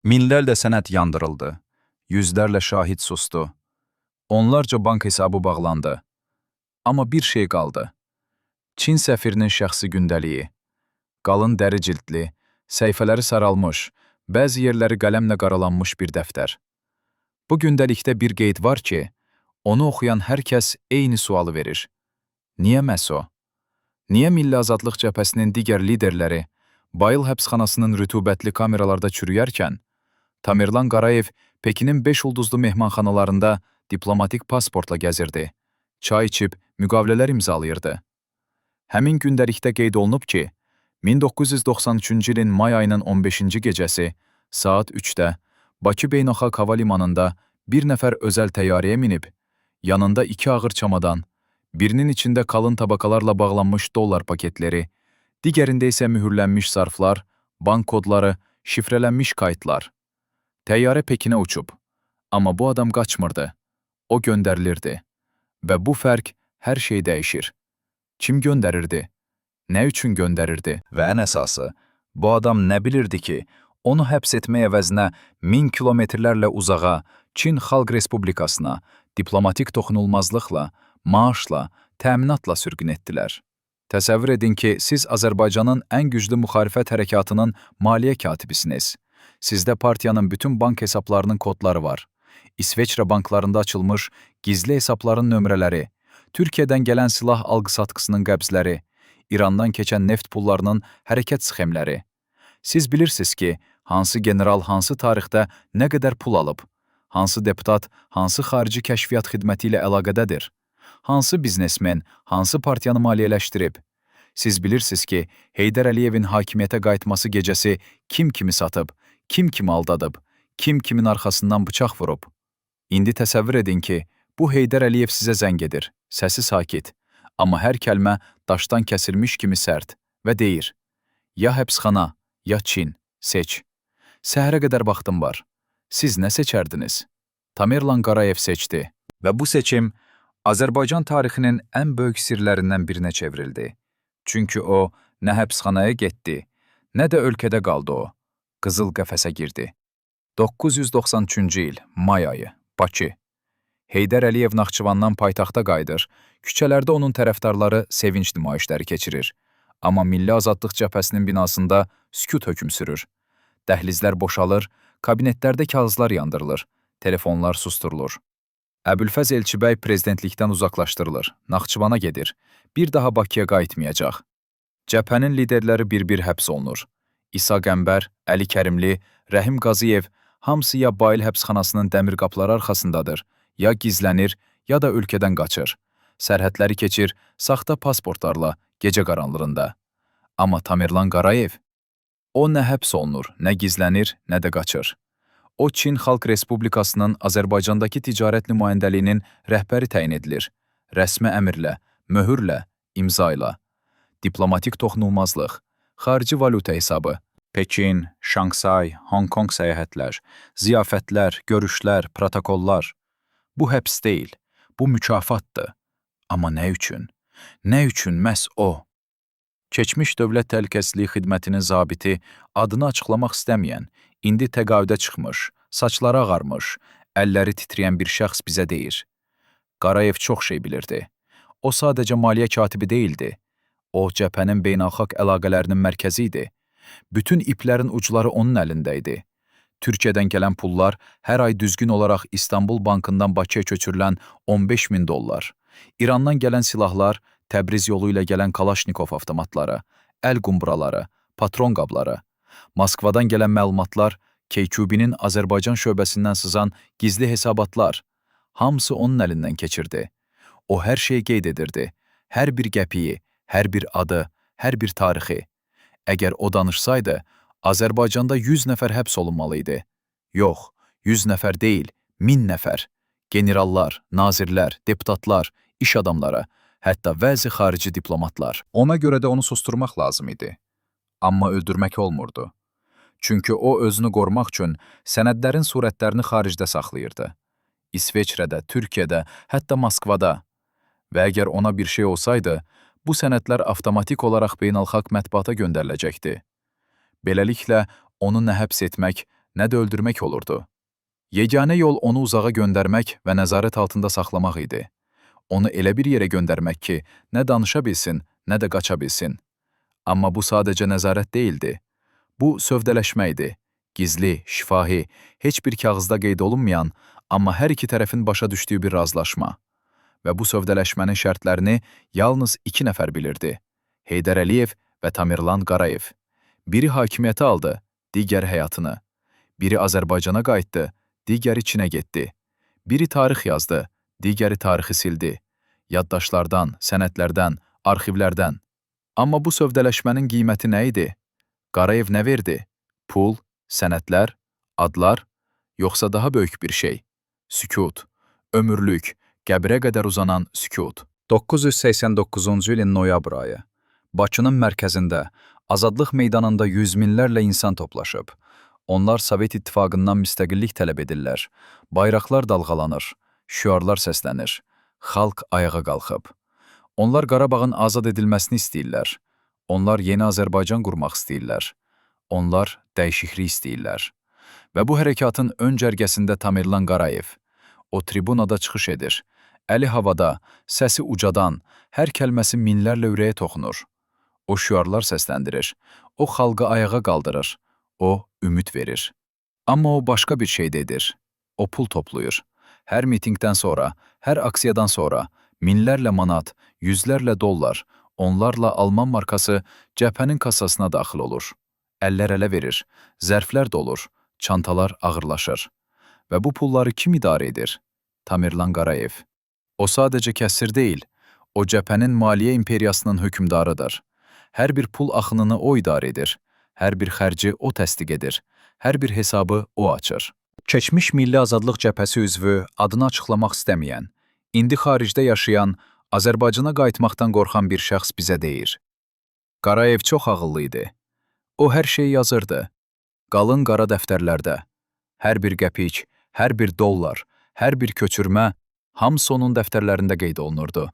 Minlərlə sənəd yandırıldı. Yüzlərlə şahid sustu. Onlarca bank hesabı bağlandı. Amma bir şey qaldı. Çin səfirinin şəxsi gündəliyi. Qalın dəri cildli, səhifələri saralmış, bəzi yerləri qələmlə qaralanmış bir dəftər. Bu gündəlikdə bir qeyd var ki, onu oxuyan hər kəs eyni sualı verir. Niyə məhz o? Niyə Milli Azadlıq Cəbhəsinin digər liderləri Bayıl həbsxanasının rütubətli kameralarda çürüyərkən, Tamerlan Qarayev Pekinin 5 ulduzlu mehmanxanalarında diplomatik pasportla gəzirdi, çay içib müqavilələr imzalayırdı? Həmin gündəlikdə qeyd olunub ki, 1993-cü ilin may ayının 15-ci gecəsi saat 3-də Bakı Beynəlxalq Hava Limanında bir nəfər özəl təyyarəyə minib, yanında iki ağır çamadan, birinin içində kalın tabakalarla bağlanmış dollar paketleri, digərində isə mühürlənmiş zarflar, bank kodları, şifrələnmiş kayıtlar. Təyyarə Pekinə uçub. Amma bu adam qaçmırdı. O göndərilirdi. Və bu fərq hər şeyi dəyişir. Kim göndərirdi? Nə üçün göndərirdi? Və ən əsası, bu adam nə bilirdi ki, onu həbs etmək əvəzinə 1000 kilometrlərlə uzağa, Çin Xalq Respublikasına, diplomatik toxunulmazlıqla, maaşla, təminatla sürgün etdilər. Təsəvvür edin ki, siz Azərbaycanın ən güclü müxalifət hərəkatının maliyyə katibisiniz. Sizdə partiyanın bütün bank hesablarının kodları var. İsveçrə banklarında açılmış gizli hesabların nömrələri, Türkiyədən gələn silah alqı-satqısının qəbzləri, İrandan keçən neft pullarının hərəkət sxemləri. Siz bilirsiniz ki, hansı general hansı tarixdə nə qədər pul alıb, hansı deputat hansı xarici kəşfiyyat xidməti ilə əlaqədədir, hansı biznesmen hansı partiyanı maliyyələşdirib. Siz bilirsiniz ki, Heydər Əliyevin hakimiyyətə qayıtması gecəsi kim kimi satıb, kim kimi aldadıb, kim kimin arxasından bıçaq vurub. İndi təsəvvür edin ki, bu Heydər Əliyev sizə zəng edir, səsi sakit, amma hər kəlmə daşdan kəsilmiş kimi sərt və deyir: Ya həbsxana, ya Çin, seç. Səhərə qədər vaxtım var. Siz nə seçərdiniz? Tamerlan Qarayev seçdi və bu seçim Azərbaycan tarixinin ən böyük sirlərindən birinə çevrildi. Çünki o nə həbsxanaya getdi, nə də ölkədə qaldı o. Qızıl qəfəsə girdi. 993-cü il, may ayı, Bakı. Heydər Əliyev Naxçıvandan paytaxta qayıdır. Küçələrdə onun tərəfdarları sevinç nümayişləri keçirir. Amma Milli Azadlıq Cəbhəsinin binasında sükut hökm sürür. Dəhlizlər boşalır, kabinetlərdə kağızlar yandırılır, telefonlar susturulur. Əbülfəz Elçibəy prezidentlikdən uzaqlaşdırılır, Naxçıvana gedir. Bir daha Bakıya qayıtmayacaq. Cəbhənin liderləri bir-bir həbs olunur. İsa Qəmbər, Əli Kərimli, Rəhim Qazıyev hamısı ya Bayıl həbsxanasının dəmir qapıları arxasındadır, ya gizlənir, ya da ölkədən qaçır. Sərhədləri keçir, saxta pasportlarla gecə qaranlığında. Amma Tamerlan Qarayev, o nə həbs olunur, nə gizlənir, nə də qaçır. O Çin Xalq Respublikasının Azərbaycandakı ticarət nümayəndəliyinin rəhbəri təyin edilir. Rəsmi əmrlə, möhürlə, imza ilə. Diplomatik toxunulmazlıq, xarici valyuta hesabı, Pekin, Şanxay, Hong Kong səyahətlər, ziyafətlər, görüşlər, protokollar. Bu həbs deyil, bu mükafatdır. Amma nə üçün? Nə üçün məhz o? Keçmiş Dövlət Təhlükəsizliyi Xidmətinin zabiti adını açıqlamaq istəməyən, indi təqaüdə çıxmış, saçları ağarmış, əlləri titrəyən bir şəxs bizə deyir: Qarayev çox şey bilirdi. O sadəcə maliyyə katibi deyildi. O cəbhənin beynəlxalq əlaqələrinin mərkəzi idi. Bütün iplərin ucları onun əlində idi. Türkiyədən gələn pullar, hər ay düzgün olaraq İstanbul Bankından Bakıya köçürülən 15 min dollar. İrandan gələn silahlar, Təbriz yolu ilə gələn Kalaşnikov avtomatları, əl qumburaları, patron qabları, Moskvadan gələn məlumatlar, KQB-nin Azərbaycan şöbəsindən sızan gizli hesabatlar, hamısı onun əlindən keçirdi. O hər şeyi qeyd edirdi. Hər bir qəpiyi, hər bir adı, hər bir tarixi. Əgər o danışsaydı, Azərbaycanda 100 nəfər həbs olunmalı idi. Yox, 100 nəfər deyil, 1000 nəfər. Generallar, nazirlər, deputatlar, iş adamları, hətta bəzi xarici diplomatlar. Ona görə də onu susturmaq lazım idi. Amma öldürmək olmurdu. Çünki o özünü qorumaq üçün sənədlərin surətlərini xaricdə saxlayırdı. İsveçrədə, Türkiyədə, hətta Moskvada. Və əgər ona bir şey olsaydı, bu sənədlər avtomatik olaraq beynəlxalq mətbuata göndəriləcəkdi. Beləliklə, onu nə həbs etmək, nə də öldürmək olurdu. Yeganə yol onu uzağa göndərmək və nəzarət altında saxlamaq idi. Onu elə bir yerə göndərmək ki, nə danışa bilsin, nə də qaça bilsin. Amma bu sadəcə nəzarət deyildi. Bu sövdələşmə idi. Gizli, şifahi, heç bir kağızda qeyd olunmayan, amma hər iki tərəfin başa düşdüyü bir razılaşma. Və bu sövdələşmənin şərtlərini yalnız iki nəfər bilirdi. Heydər Əliyev və Tamerlan Qarayev. Biri hakimiyyəti aldı, digəri həyatını. Biri Azərbaycana qayıtdı, digəri Çinə getdi. Biri tarix yazdı, digəri tarixi sildi. Yaddaşlardan, sənədlərdən, arxivlərdən. Amma bu sövdələşmənin qiyməti nə idi? Qarayev nə verdi? Pul, sənədlər, adlar, yoxsa daha böyük bir şey? Sükut, ömürlük, qəbrə qədər uzanan sükut. 989-cu ilin noyabr ayı. Bakının mərkəzində, Azadlıq meydanında yüz minlərlə insan toplaşıb. Onlar Sovet İttifaqından müstəqillik tələb edirlər. Bayraqlar dalğalanır, şüarlar səslənir. Xalq ayağa qalxıb. Onlar Qarabağın azad edilməsini istəyirlər. Onlar yeni Azərbaycan qurmaq istəyirlər. Onlar dəyişiklik istəyirlər. Və bu hərəkatın ön cərgəsində Tamerlan Qarayev. O tribunada çıxış edir. Əli havada, səsi ucadan, hər kəlməsi minlərlə ürəyə toxunur. O şüarlar səsləndirir. O xalqı ayağa qaldırır. O ümid verir. Amma o başqa bir şey də edir. O pul toplayır. Hər mitinqdən sonra, hər aksiyadan sonra minlərlə manat, yüzlərlə dollar, onlarla Alman markası cəbhənin kasasına daxil olur. Əllər ələ verir, zərflər dolur, çantalar ağırlaşır. Və bu pulları kim idarə edir? Tamerlan Qarayev. O sadəcə kəssir deyil, o cəbhənin maliyyə imperiyasının hökmdarıdır. Hər bir pul axınını o idarə edir. Hər bir xərci o təsdiq edir. Hər bir hesabı o açır. Keçmiş Milli Azadlıq Cəbhəsi üzvü, adını açıqlamaq istəməyən, indi xaricdə yaşayan, Azərbaycana qayıtmaqdan qorxan bir şəxs bizə deyir. Qarayev çox ağıllı idi. O hər şeyi yazırdı. Qalın qara dəftərlərdə. Hər bir qəpik, hər bir dollar, hər bir köçürmə hamısı onun dəftərlərində qeyd olunurdu.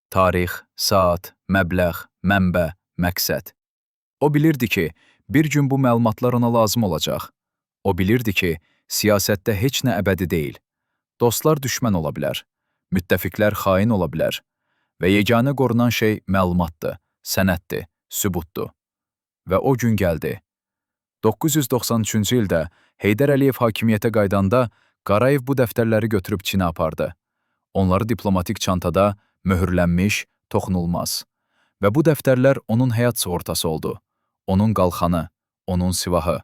Tarix, saat, məbləğ, mənbə, məqsəd. O bilirdi ki, bir gün bu məlumatlar ona lazım olacaq. O bilirdi ki, siyasətdə heç nə əbədi deyil. Dostlar düşmən ola bilər, müttəfiqlər xain ola bilər və yeganə qorunan şey məlumatdır, sənəddir, sübutdur. Və o gün gəldi. 993-cü ildə Heydər Əliyev hakimiyyətə qayıdanda Qarayev bu dəftərləri götürüb Çinə apardı. Onları diplomatik çantada möhürlənmiş, toxunulmaz. Və bu dəftərlər onun həyat sığortası oldu. Onun qalxanı, onun silahı.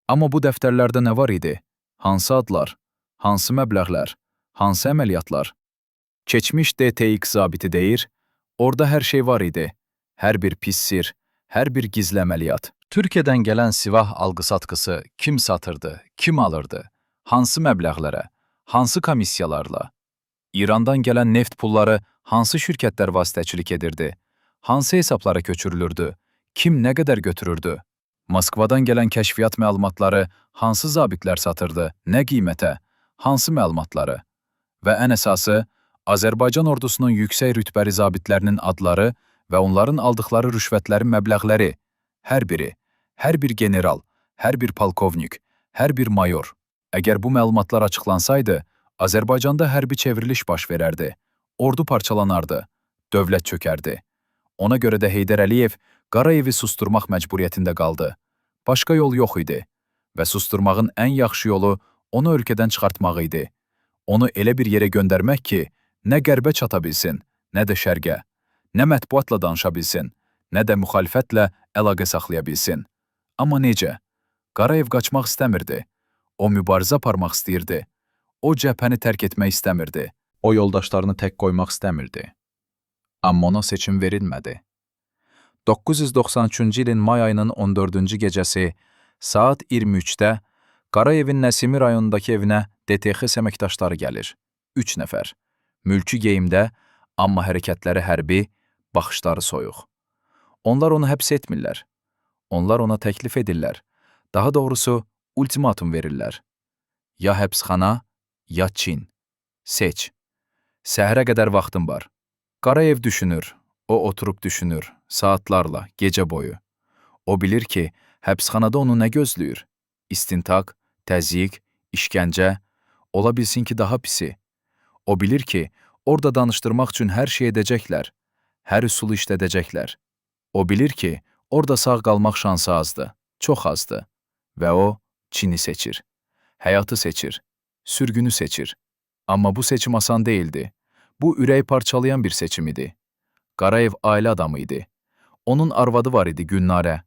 Amma bu dəftərlərdə nə var idi? Hansı adlar? Hansı məbləğlər? Hansı əməliyyatlar? Keçmiş DTX zabiti deyir, orada hər şey var idi. Hər bir pis sir, hər bir gizli əməliyyat. Türkiyədən gələn silah alqı-satqısı kim satırdı, kim alırdı? Hansı məbləğlərə, hansı komissiyalarla? İrandan gələn neft pulları hansı şirkətlər vasitəçilik edirdi? Hansı hesablara köçürülürdü? Kim nə qədər götürürdü? Moskvadan gələn kəşfiyyat məlumatları hansı zabitlər satırdı, nə qiymətə, hansı məlumatları? Və ən əsası, Azərbaycan ordusunun yüksək rütbəli zabitlərinin adları və onların aldıqları rüşvətlərin məbləğləri, hər biri, hər bir general, hər bir polkovnik, hər bir mayor. Əgər bu məlumatlar açıqlansaydı, Azərbaycanda hərbi çevriliş baş verərdi, ordu parçalanardı, dövlət çökərdi. Ona görə də Heydər Əliyev Qarayevi susturmaq məcburiyyətində qaldı. Başqa yol yox idi və susturmağın ən yaxşı yolu onu ölkədən çıxartmaq idi. Onu elə bir yerə göndərmək ki, nə qərbə çata bilsin, nə də şərqə, nə mətbuatla danışa bilsin, nə də müxalifətlə əlaqə saxlaya bilsin. Amma necə? Qarayev qaçmaq istəmirdi. O mübarizə aparmaq istəyirdi. O cəbhəni tərk etmək istəmirdi. O yoldaşlarını tək qoymaq istəmirdi. Amma ona seçim verilmədi. 993-cü ilin may ayının 14-cü gecəsi saat 23-də Qarayevin Nəsimi rayonundakı evinə DTX əməkdaşları gəlir. 3 nəfər. Mülki geyimdə, amma hərəkətləri hərbi, baxışları soyuq. Onlar onu həbs etmirlər. Onlar ona təklif edirlər. Daha doğrusu, ultimatum verirlər. Ya həbsxana, ya Çin. Seç. Səhərə qədər vaxtın var. Qarayev düşünür. O oturub düşünür, saatlarla, gecə boyu. O bilir ki, həbsxanada onu nə gözləyir? İstintaq, Təzyiq, işgəncə, ola bilsin ki, daha pisi. O bilir ki, orada danışdırmaq üçün hər şey edəcəklər, hər üsulu işlədəcəklər. O bilir ki, orada sağ qalmaq şansı azdır, çox azdır. Və o, Çini seçir. Həyatı seçir, sürgünü seçir. Amma bu seçim asan deyildi. Bu ürək parçalayan bir seçim idi. Qarayev ailə adamı idi. Onun arvadı var idi, Gülnarə.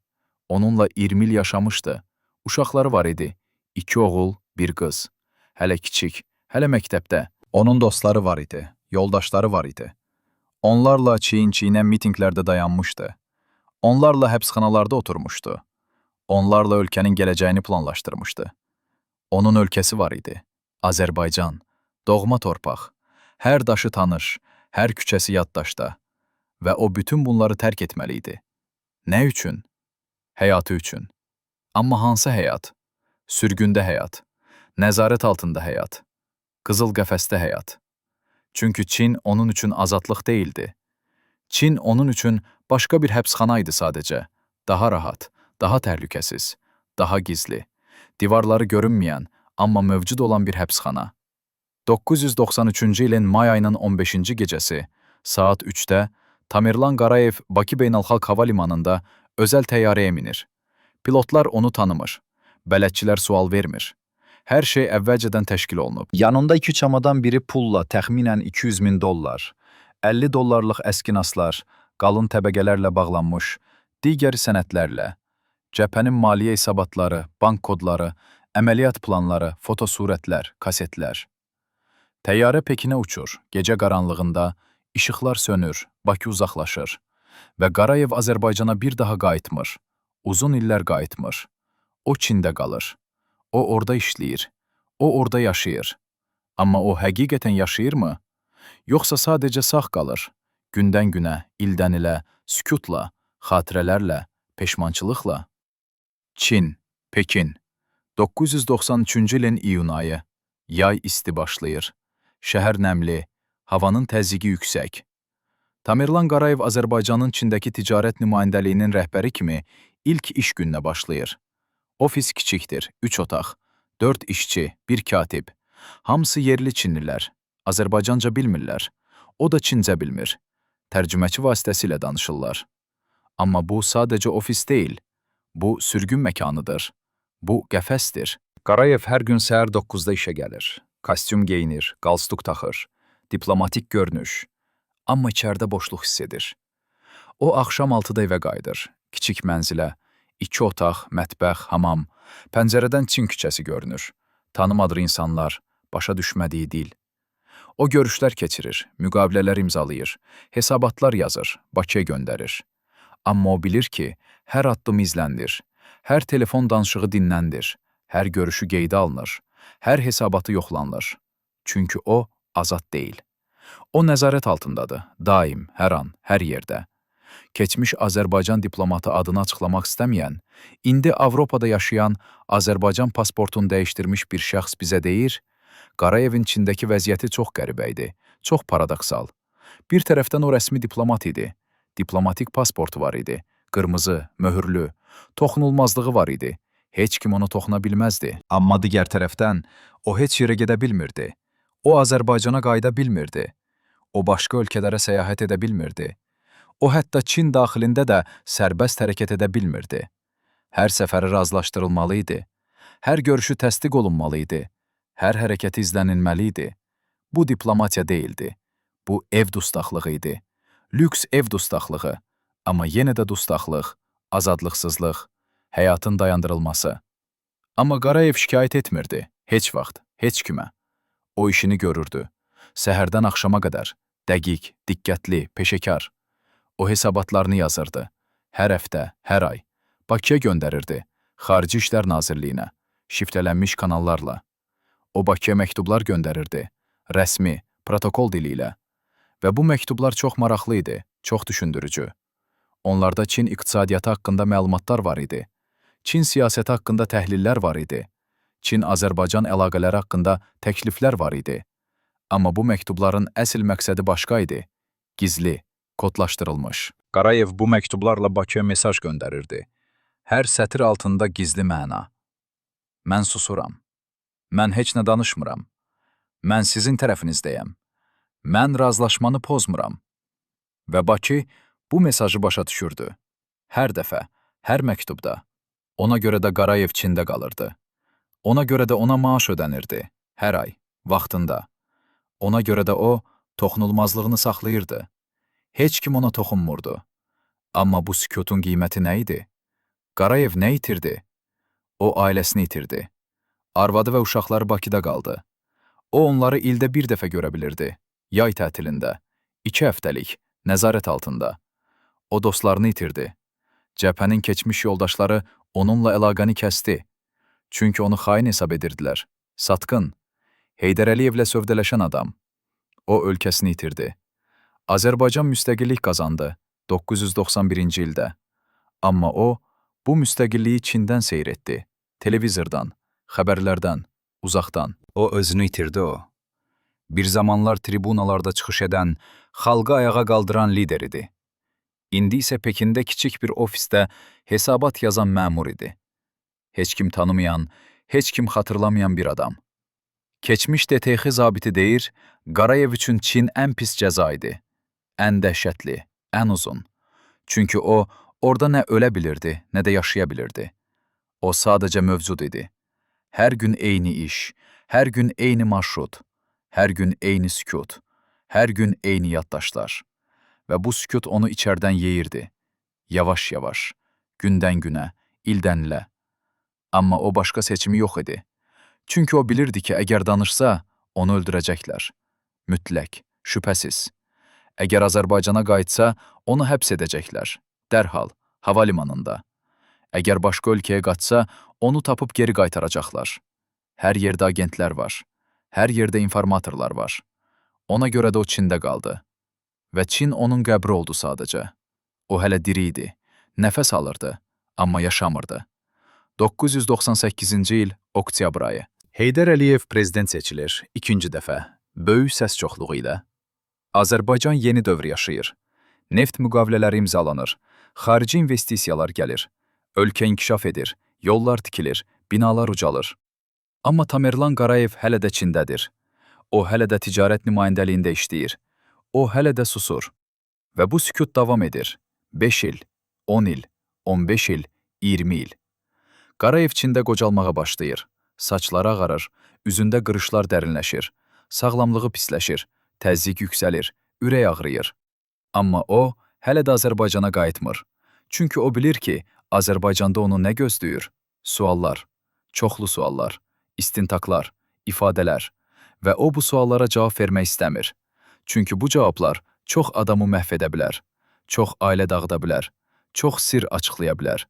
Onunla 20 il yaşamışdı. Uşaqları var idi. 2 oğul, bir qız. Hələ kiçik, hələ məktəbdə. Onun dostları var idi, yoldaşları var idi. Onlarla çiyin-çiyinə mitinqlərdə dayanmışdı. Onlarla həbsxanalarda oturmuşdu. Onlarla ölkənin gələcəyini planlaşdırmışdı. Onun ölkəsi var idi. Azərbaycan, doğma torpaq. Hər daşı tanış, hər küçəsi yaddaşda. Və o bütün bunları tərk etməli idi. Nə üçün? Həyatı üçün. Amma hansı həyat? Sürgündə həyat, nəzarət altında həyat, qızıl qəfəsdə həyat. Çünki Çin onun üçün azadlıq deyildi. Çin onun üçün başqa bir həbsxana idi sadəcə. Daha rahat, daha təhlükəsiz, daha gizli. Divarları görünməyən, amma mövcud olan bir həbsxana. 993-cü ilin may ayının 15-ci gecəsi, saat 3-də Tamerlan Qarayev Bakı Beynəlxalq Hava Limanında özəl təyyarəyə minir. Pilotlar onu tanımır. Bələdçilər sual vermir. Hər şey əvvəlcədən təşkil olunub. Yanında iki çamadan, biri pulla, təxminən 200 min dollar, 50 dollarlıq əskinaslar, qalın təbəqələrlə bağlanmış, digəri sənədlərlə. Cəbhənin maliyyə hesabatları, bank kodları, əməliyyat planları, fotosurətlər, kasetlər. Təyyarə Pekinə uçur. Gecə qaranlığında işıqlar sönür, Bakı uzaqlaşır və Qarayev Azərbaycana bir daha qayıtmır. Uzun illər qayıtmır. O Çində qalır. O orada işləyir. O orada yaşayır. Amma o həqiqətən yaşayırmı? Yoxsa sadəcə sağ qalır? Gündən günə, ildən ilə, sükutla, xatirələrlə, peşmançılıqla? Çin, Pekin. 993-cü ilin iyun ayı. Yay isti başlayır. Şəhər nəmli, havanın təzyiqi yüksək. Tamerlan Qarayev Azərbaycanın Çindəki ticarət nümayəndəliyinin rəhbəri kimi ilk iş gününə başlayır. Ofis kiçikdir, 3 otaq, 4 işçi, bir katib. Hamısı yerli Çinlilər. Azərbaycanca bilmirlər. O da Çincə bilmir. Tərcüməçi vasitəsilə danışırlar. Amma bu sadəcə ofis deyil. Bu sürgün məkanıdır. Bu qəfəsdir. Qarayev hər gün səhər 9-da işə gəlir. Kostyum geyinir, qalstuk taxır. Diplomatik görünüş. Amma içəridə boşluq hiss edir. O axşam 6-da evə qayıdır. Kiçik mənzilə, 2 otaq, mətbəx, hamam. Pəncərədən Çin küçəsi görünür. Tanımadığı insanlar, başa düşmədiyi dil. O görüşlər keçirir, müqavilələr imzalayır, hesabatlar yazır, Bakıya göndərir. Amma o bilir ki, hər addım izlənir, hər telefon danışığı dinlənir, hər görüşü qeydə alınır, hər hesabatı yoxlanılır. Çünki o azad deyil. O nəzarət altındadır, daim, hər an, hər yerdə. Keçmiş Azərbaycan diplomatı adını açıqlamaq istəməyən, indi Avropada yaşayan, Azərbaycan pasportunu dəyişdirmiş bir şəxs bizə deyir, Qarayevin Çindəki vəziyyəti çox qəribə idi, çox paradoksal. Bir tərəfdən o rəsmi diplomat idi, diplomatik pasportu var idi, qırmızı, möhürlü, toxunulmazlığı var idi. Heç kim ona toxuna bilməzdi. Amma digər tərəfdən o heç yerə gedə bilmirdi. O Azərbaycana qayıda bilmirdi. O başqa ölkələrə səyahət edə bilmirdi. O hətta Çin daxilində də sərbəst hərəkət edə bilmirdi. Hər səfəri razılaşdırılmalı idi. Hər görüşü təsdiq olunmalı idi. Hər hərəkəti izlənilməli idi. Bu diplomatiya deyildi. Bu ev dustaqlığı idi. Lüks ev dustaqlığı. Amma yenə də dustaqlıq, azadlıqsızlıq, həyatın dayandırılması. Amma Qarayev şikayət etmirdi. Heç vaxt, heç kimə. O işini görürdü. Səhərdən axşama qədər, dəqiq, diqqətli, peşəkar. O hesabatlarını yazırdı. Hər həftə, hər ay. Bakıya göndərirdi. Xarici İşlər Nazirliyinə, şifrələnmiş kanallarla. O Bakıya məktublar göndərirdi. Rəsmi, protokol dili ilə. Və bu məktublar çox maraqlı idi, çox düşündürücü. Onlarda Çin iqtisadiyyatı haqqında məlumatlar var idi. Çin siyasəti haqqında təhlillər var idi. Çin-Azərbaycan əlaqələri haqqında təkliflər var idi. Amma bu məktubların əsl məqsədi başqa idi. Gizli, kodlaşdırılmış. Qarayev bu məktublarla Bakıya mesaj göndərirdi. Hər sətir altında gizli məna. Mən susuram. Mən heç nə danışmıram. Mən sizin tərəfinizdəyəm. Mən razılaşmanı pozmuram. Və Bakı bu mesajı başa düşürdü. Hər dəfə, hər məktubda. Ona görə də Qarayev Çində qalırdı. Ona görə də ona maaş ödənirdi, hər ay, vaxtında. Ona görə də o, toxunulmazlığını saxlayırdı. Heç kim ona toxunmurdu. Amma bu sükutun qiyməti nə idi? Qarayev nə itirdi? O, ailəsini itirdi. Arvadı və uşaqları Bakıda qaldı. O, onları ildə bir dəfə görə bilirdi. Yay tətilində, 2 həftəlik, nəzarət altında. O, dostlarını itirdi. Cəbhənin keçmiş yoldaşları onunla əlaqəni kəsdi. Çünki onu xain hesab edirdilər. Satqın, Heydər Əliyevlə sövdələşən adam. O, ölkəsini itirdi. Azərbaycan müstəqillik qazandı 991-ci ildə. Amma o, bu müstəqilliyi Çindən seyr etdi. Televizordan, xəbərlərdən, uzaqdan. O, özünü itirdi o. Bir zamanlar tribunalarda çıxış edən, xalqı ayağa qaldıran lider idi. İndi isə Pekində kiçik bir ofisdə hesabat yazan məmur idi. Heç kim tanımayan, heç kim xatırlamayan bir adam. Keçmiş DTX zabiti deyir, Qarayev üçün Çin ən pis cəza idi. Ən dəhşətli, ən uzun. Çünki o, orada nə ölə bilirdi, nə də yaşaya bilirdi. O sadəcə mövcud idi. Hər gün eyni iş, hər gün eyni marşrut, hər gün eyni sükut, hər gün eyni yaddaşlar. Və bu sükut onu içərdən yeyirdi. Yavaş-yavaş, gündən günə, ildən ilə. Amma o başqa seçimi yox idi. Çünki o bilirdi ki, əgər danışsa, onu öldürəcəklər. Mütləq, şübhəsiz. Əgər Azərbaycana qayıtsa, onu həbs edəcəklər. Dərhal, hava limanında. Əgər başqa ölkəyə qaçsa, onu tapıb geri qaytaracaqlar. Hər yerdə agentlər var. Hər yerdə informatorlar var. Ona görə də o Çində qaldı. Və Çin onun qəbri oldu sadəcə. O hələ diri idi, nəfəs alırdı, amma yaşamırdı. 998-ci il oktyabr ayı. Heydər Əliyev prezident seçilir ikinci dəfə, böyük səs çoxluğu ilə. Azərbaycan yeni dövr yaşayır. Neft müqavilələri imzalanır, xarici investisiyalar gəlir, ölkə inkişaf edir, yollar tikilir, binalar ucalır. Amma Tamerlan Qarayev hələ də Çindədir. O hələ də ticarət nümayəndəliyində işləyir. O hələ də susur. Və bu sükut davam edir. 5 il, 10 il, 15 il, 20 il. Qarayev Çində qocalmağa başlayır. Saçları ağarır, üzündə qırışlar dərinləşir, sağlamlığı pisləşir, təzyiq yüksəlir, ürək ağrıyır. Amma o, hələ də Azərbaycana qayıtmır. Çünki o bilir ki, Azərbaycanda onu nə gözləyir? Suallar, çoxlu suallar, istintaqlar, ifadələr və o bu suallara cavab vermək istəmir. Çünki bu cavablar çox adamı məhv edə bilər, çox ailə dağıda bilər, çox sir açıqlaya bilər.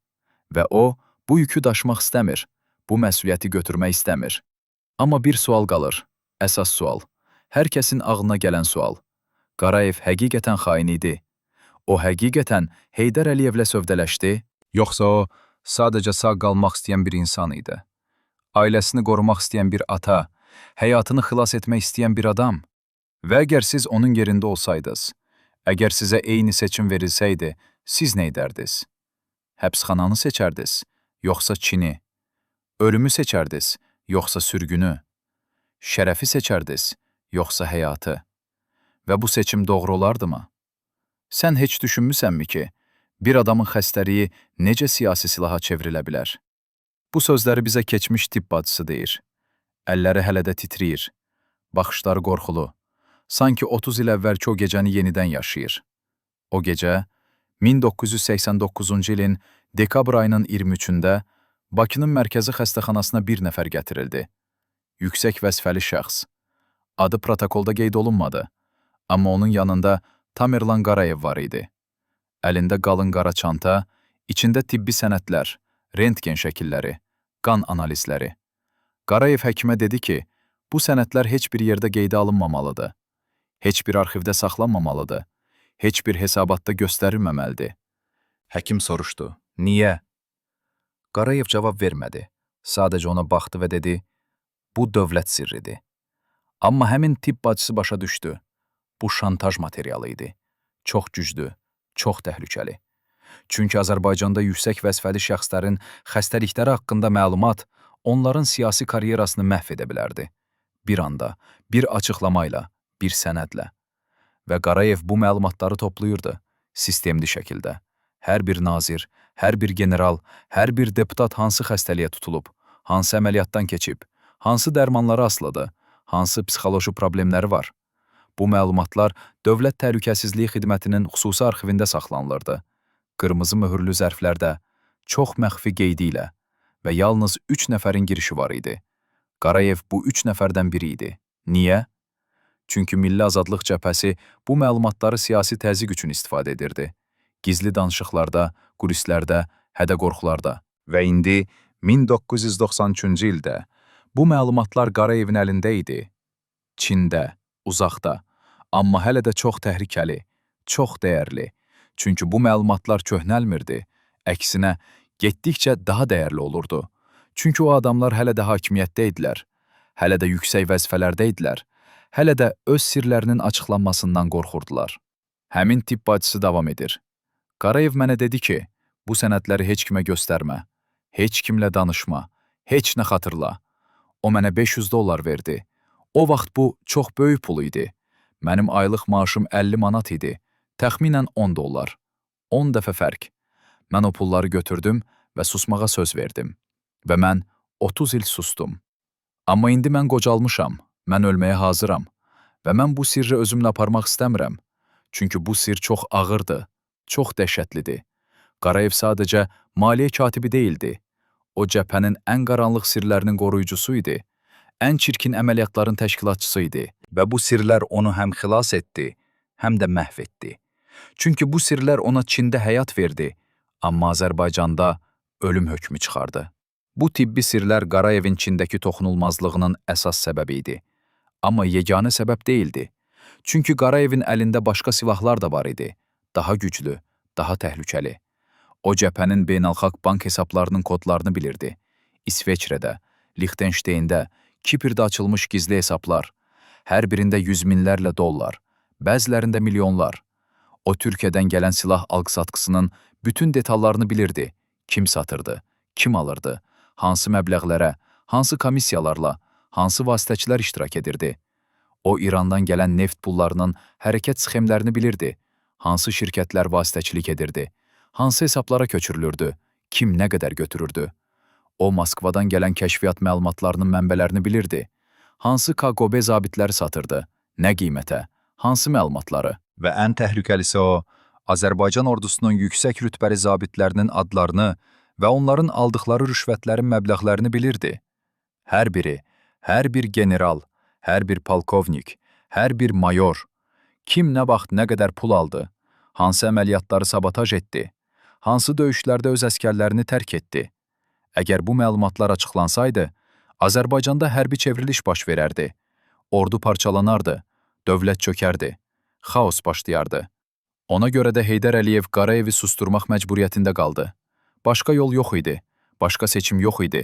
Və o, bu yükü daşımaq istəmir, bu məsuliyyəti götürmək istəmir. Amma bir sual qalır, əsas sual. Hər kəsin ağlına gələn sual. Qarayev həqiqətən xain idi. O həqiqətən Heydər Əliyevlə sövdələşdi, yoxsa o sadəcə sağ qalmaq istəyən bir insan idi? Ailəsini qorumaq istəyən bir ata, həyatını xilas etmək istəyən bir adam? Və əgər siz onun yerində olsaydınız, əgər sizə eyni seçim verilsəydi, siz nə edərdiniz? Həbsxananı seçərdiniz, yoxsa Çini? Ölümü seçərdiniz, yoxsa sürgünü? Şərəfi seçərdiniz, yoxsa həyatı? Və bu seçim doğru olardımı? Sən heç düşünmüsənmi ki, bir adamın xəstəliyi necə siyasi silaha çevrilə bilər? Bu sözləri bizə keçmiş tibb bacısı deyir. Əlləri hələ də titrəyir. Baxışları qorxulu. Sanki 30 il əvvəlki o gecəni yenidən yaşayır. O gecə 1989-cu ilin dekabr ayının 23-ündə Bakının mərkəzi xəstəxanasına bir nəfər gətirildi. Yüksək vəzifəli şəxs. Adı protokolda qeyd olunmadı. Amma onun yanında Tamerlan Qarayev var idi. Əlində qalın qara çanta, içində tibbi sənədlər, rentgen şəkilləri, qan analizləri. Qarayev həkimə dedi ki, bu sənədlər heç bir yerdə qeydə alınmamalıdır. Heç bir arxivdə saxlanmamalıdır. Heç bir hesabatda göstərilməməlidir. Həkim soruşdu, niyə? Qarayev cavab vermədi. Sadəcə ona baxdı və dedi, bu dövlət sirridir. Amma həmin tibb bacısı başa düşdü. Bu şantaj materialı idi. Çox güclü, çox təhlükəli. Çünki Azərbaycanda yüksək vəzifəli şəxslərin xəstəlikləri haqqında məlumat onların siyasi karyerasını məhv edə bilərdi. Bir anda, bir açıqlamayla, bir sənədlə. Və Qarayev bu məlumatları toplayırdı, sistemli şəkildə. Hər bir nazir, hər bir general, hər bir deputat hansı xəstəliyə tutulub, hansı əməliyyatdan keçib, hansı dərmanlara asılıdır, hansı psixoloji problemləri var. Bu məlumatlar Dövlət Təhlükəsizliyi Xidmətinin xüsusi arxivində saxlanılırdı. Qırmızı möhürlü zərflərdə, çox məxfi qeydi ilə və yalnız 3 nəfərin girişi var idi. Qarayev bu 3 nəfərdən biri idi. Niyə? Çünki Milli Azadlıq Cəbhəsi bu məlumatları siyasi təzyiq üçün istifadə edirdi. Gizli danışıqlarda, kulislərdə, hədə-qorxularda. Və indi 1993-cü ildə bu məlumatlar Qarayevin əlində idi. Çində, uzaqda, amma hələ də çox təhlükəli, çox dəyərli. Çünki bu məlumatlar köhnəlmirdi. Əksinə, getdikcə daha dəyərli olurdu. Çünki o adamlar hələ də hakimiyyətdə idilər, hələ də yüksək vəzifələrdə idilər, hələ də öz sirlərinin açıqlanmasından qorxurdular. Həmin tibb bacısı davam edir. Qarayev mənə dedi ki, bu sənədləri heç kimə göstərmə, heç kimlə danışma, heç nə xatırla. O mənə 500 dollar verdi. O vaxt bu çox böyük pul idi. Mənim aylıq maaşım 50 manat idi. Təxminən 10 dollar. 10 dəfə fərq. Mən o pulları götürdüm və susmağa söz verdim. Və mən 30 il sustum. Amma indi mən qocalmışam, mən ölməyə hazıram və mən bu sirri özümlə aparmaq istəmirəm. Çünki bu sir çox ağırdır, çox dəhşətlidir. Qarayev sadəcə maliyyə katibi deyildi. O cəbhənin ən qaranlıq sirlərinin qoruyucusu idi. Ən çirkin əməliyyatların təşkilatçısı idi və bu sirlər onu həm xilas etdi, həm də məhv etdi. Çünki bu sirlər ona Çində həyat verdi, amma Azərbaycanda ölüm hökmü çıxardı. Bu tibbi sirlər Qarayevin Çindəki toxunulmazlığının əsas səbəbi idi. Amma yeganə səbəb deyildi. Çünki Qarayevin əlində başqa silahlar da var idi. Daha güclü, daha təhlükəli. O cəbhənin beynəlxalq bank hesablarının kodlarını bilirdi. İsveçrədə, Lixtenşteyndə, Kipirdə açılmış gizli hesablar. Hər birində yüz minlərlə dollar, bəzilərində milyonlar. O Türkiyədən gələn silah alqı-satqısının bütün detallarını bilirdi. Kim satırdı, kim alırdı, hansı məbləğlərə, hansı komissiyalarla, hansı vasitəçilər iştirak edirdi. O İrandan gələn neft pullarının hərəkət sxemlərini bilirdi. Hansı şirkətlər vasitəçilik edirdi, hansı hesablara köçürülürdü, kim nə qədər götürürdü. O Moskvadan gələn kəşfiyyat məlumatlarının mənbələrini bilirdi. Hansı KQB zabitləri satırdı, nə qiymətə, hansı məlumatları. Və ən təhlükəlisi o, Azərbaycan ordusunun yüksək rütbəli zabitlərinin adlarını və onların aldıqları rüşvətlərin məbləğlərini bilirdi. Hər biri, hər bir general, hər bir polkovnik, hər bir mayor, kim nə vaxt nə qədər pul aldı, hansı əməliyyatları sabotaj etdi, hansı döyüşlərdə öz əskərlərini tərk etdi. Əgər bu məlumatlar açıqlansaydı, Azərbaycanda hərbi çevriliş baş verərdi, ordu parçalanardı, dövlət çökərdi, xaos başlayardı. Ona görə də Heydər Əliyev Qarayevi susturmaq məcburiyyətində qaldı. Başqa yol yox idi, başqa seçim yox idi.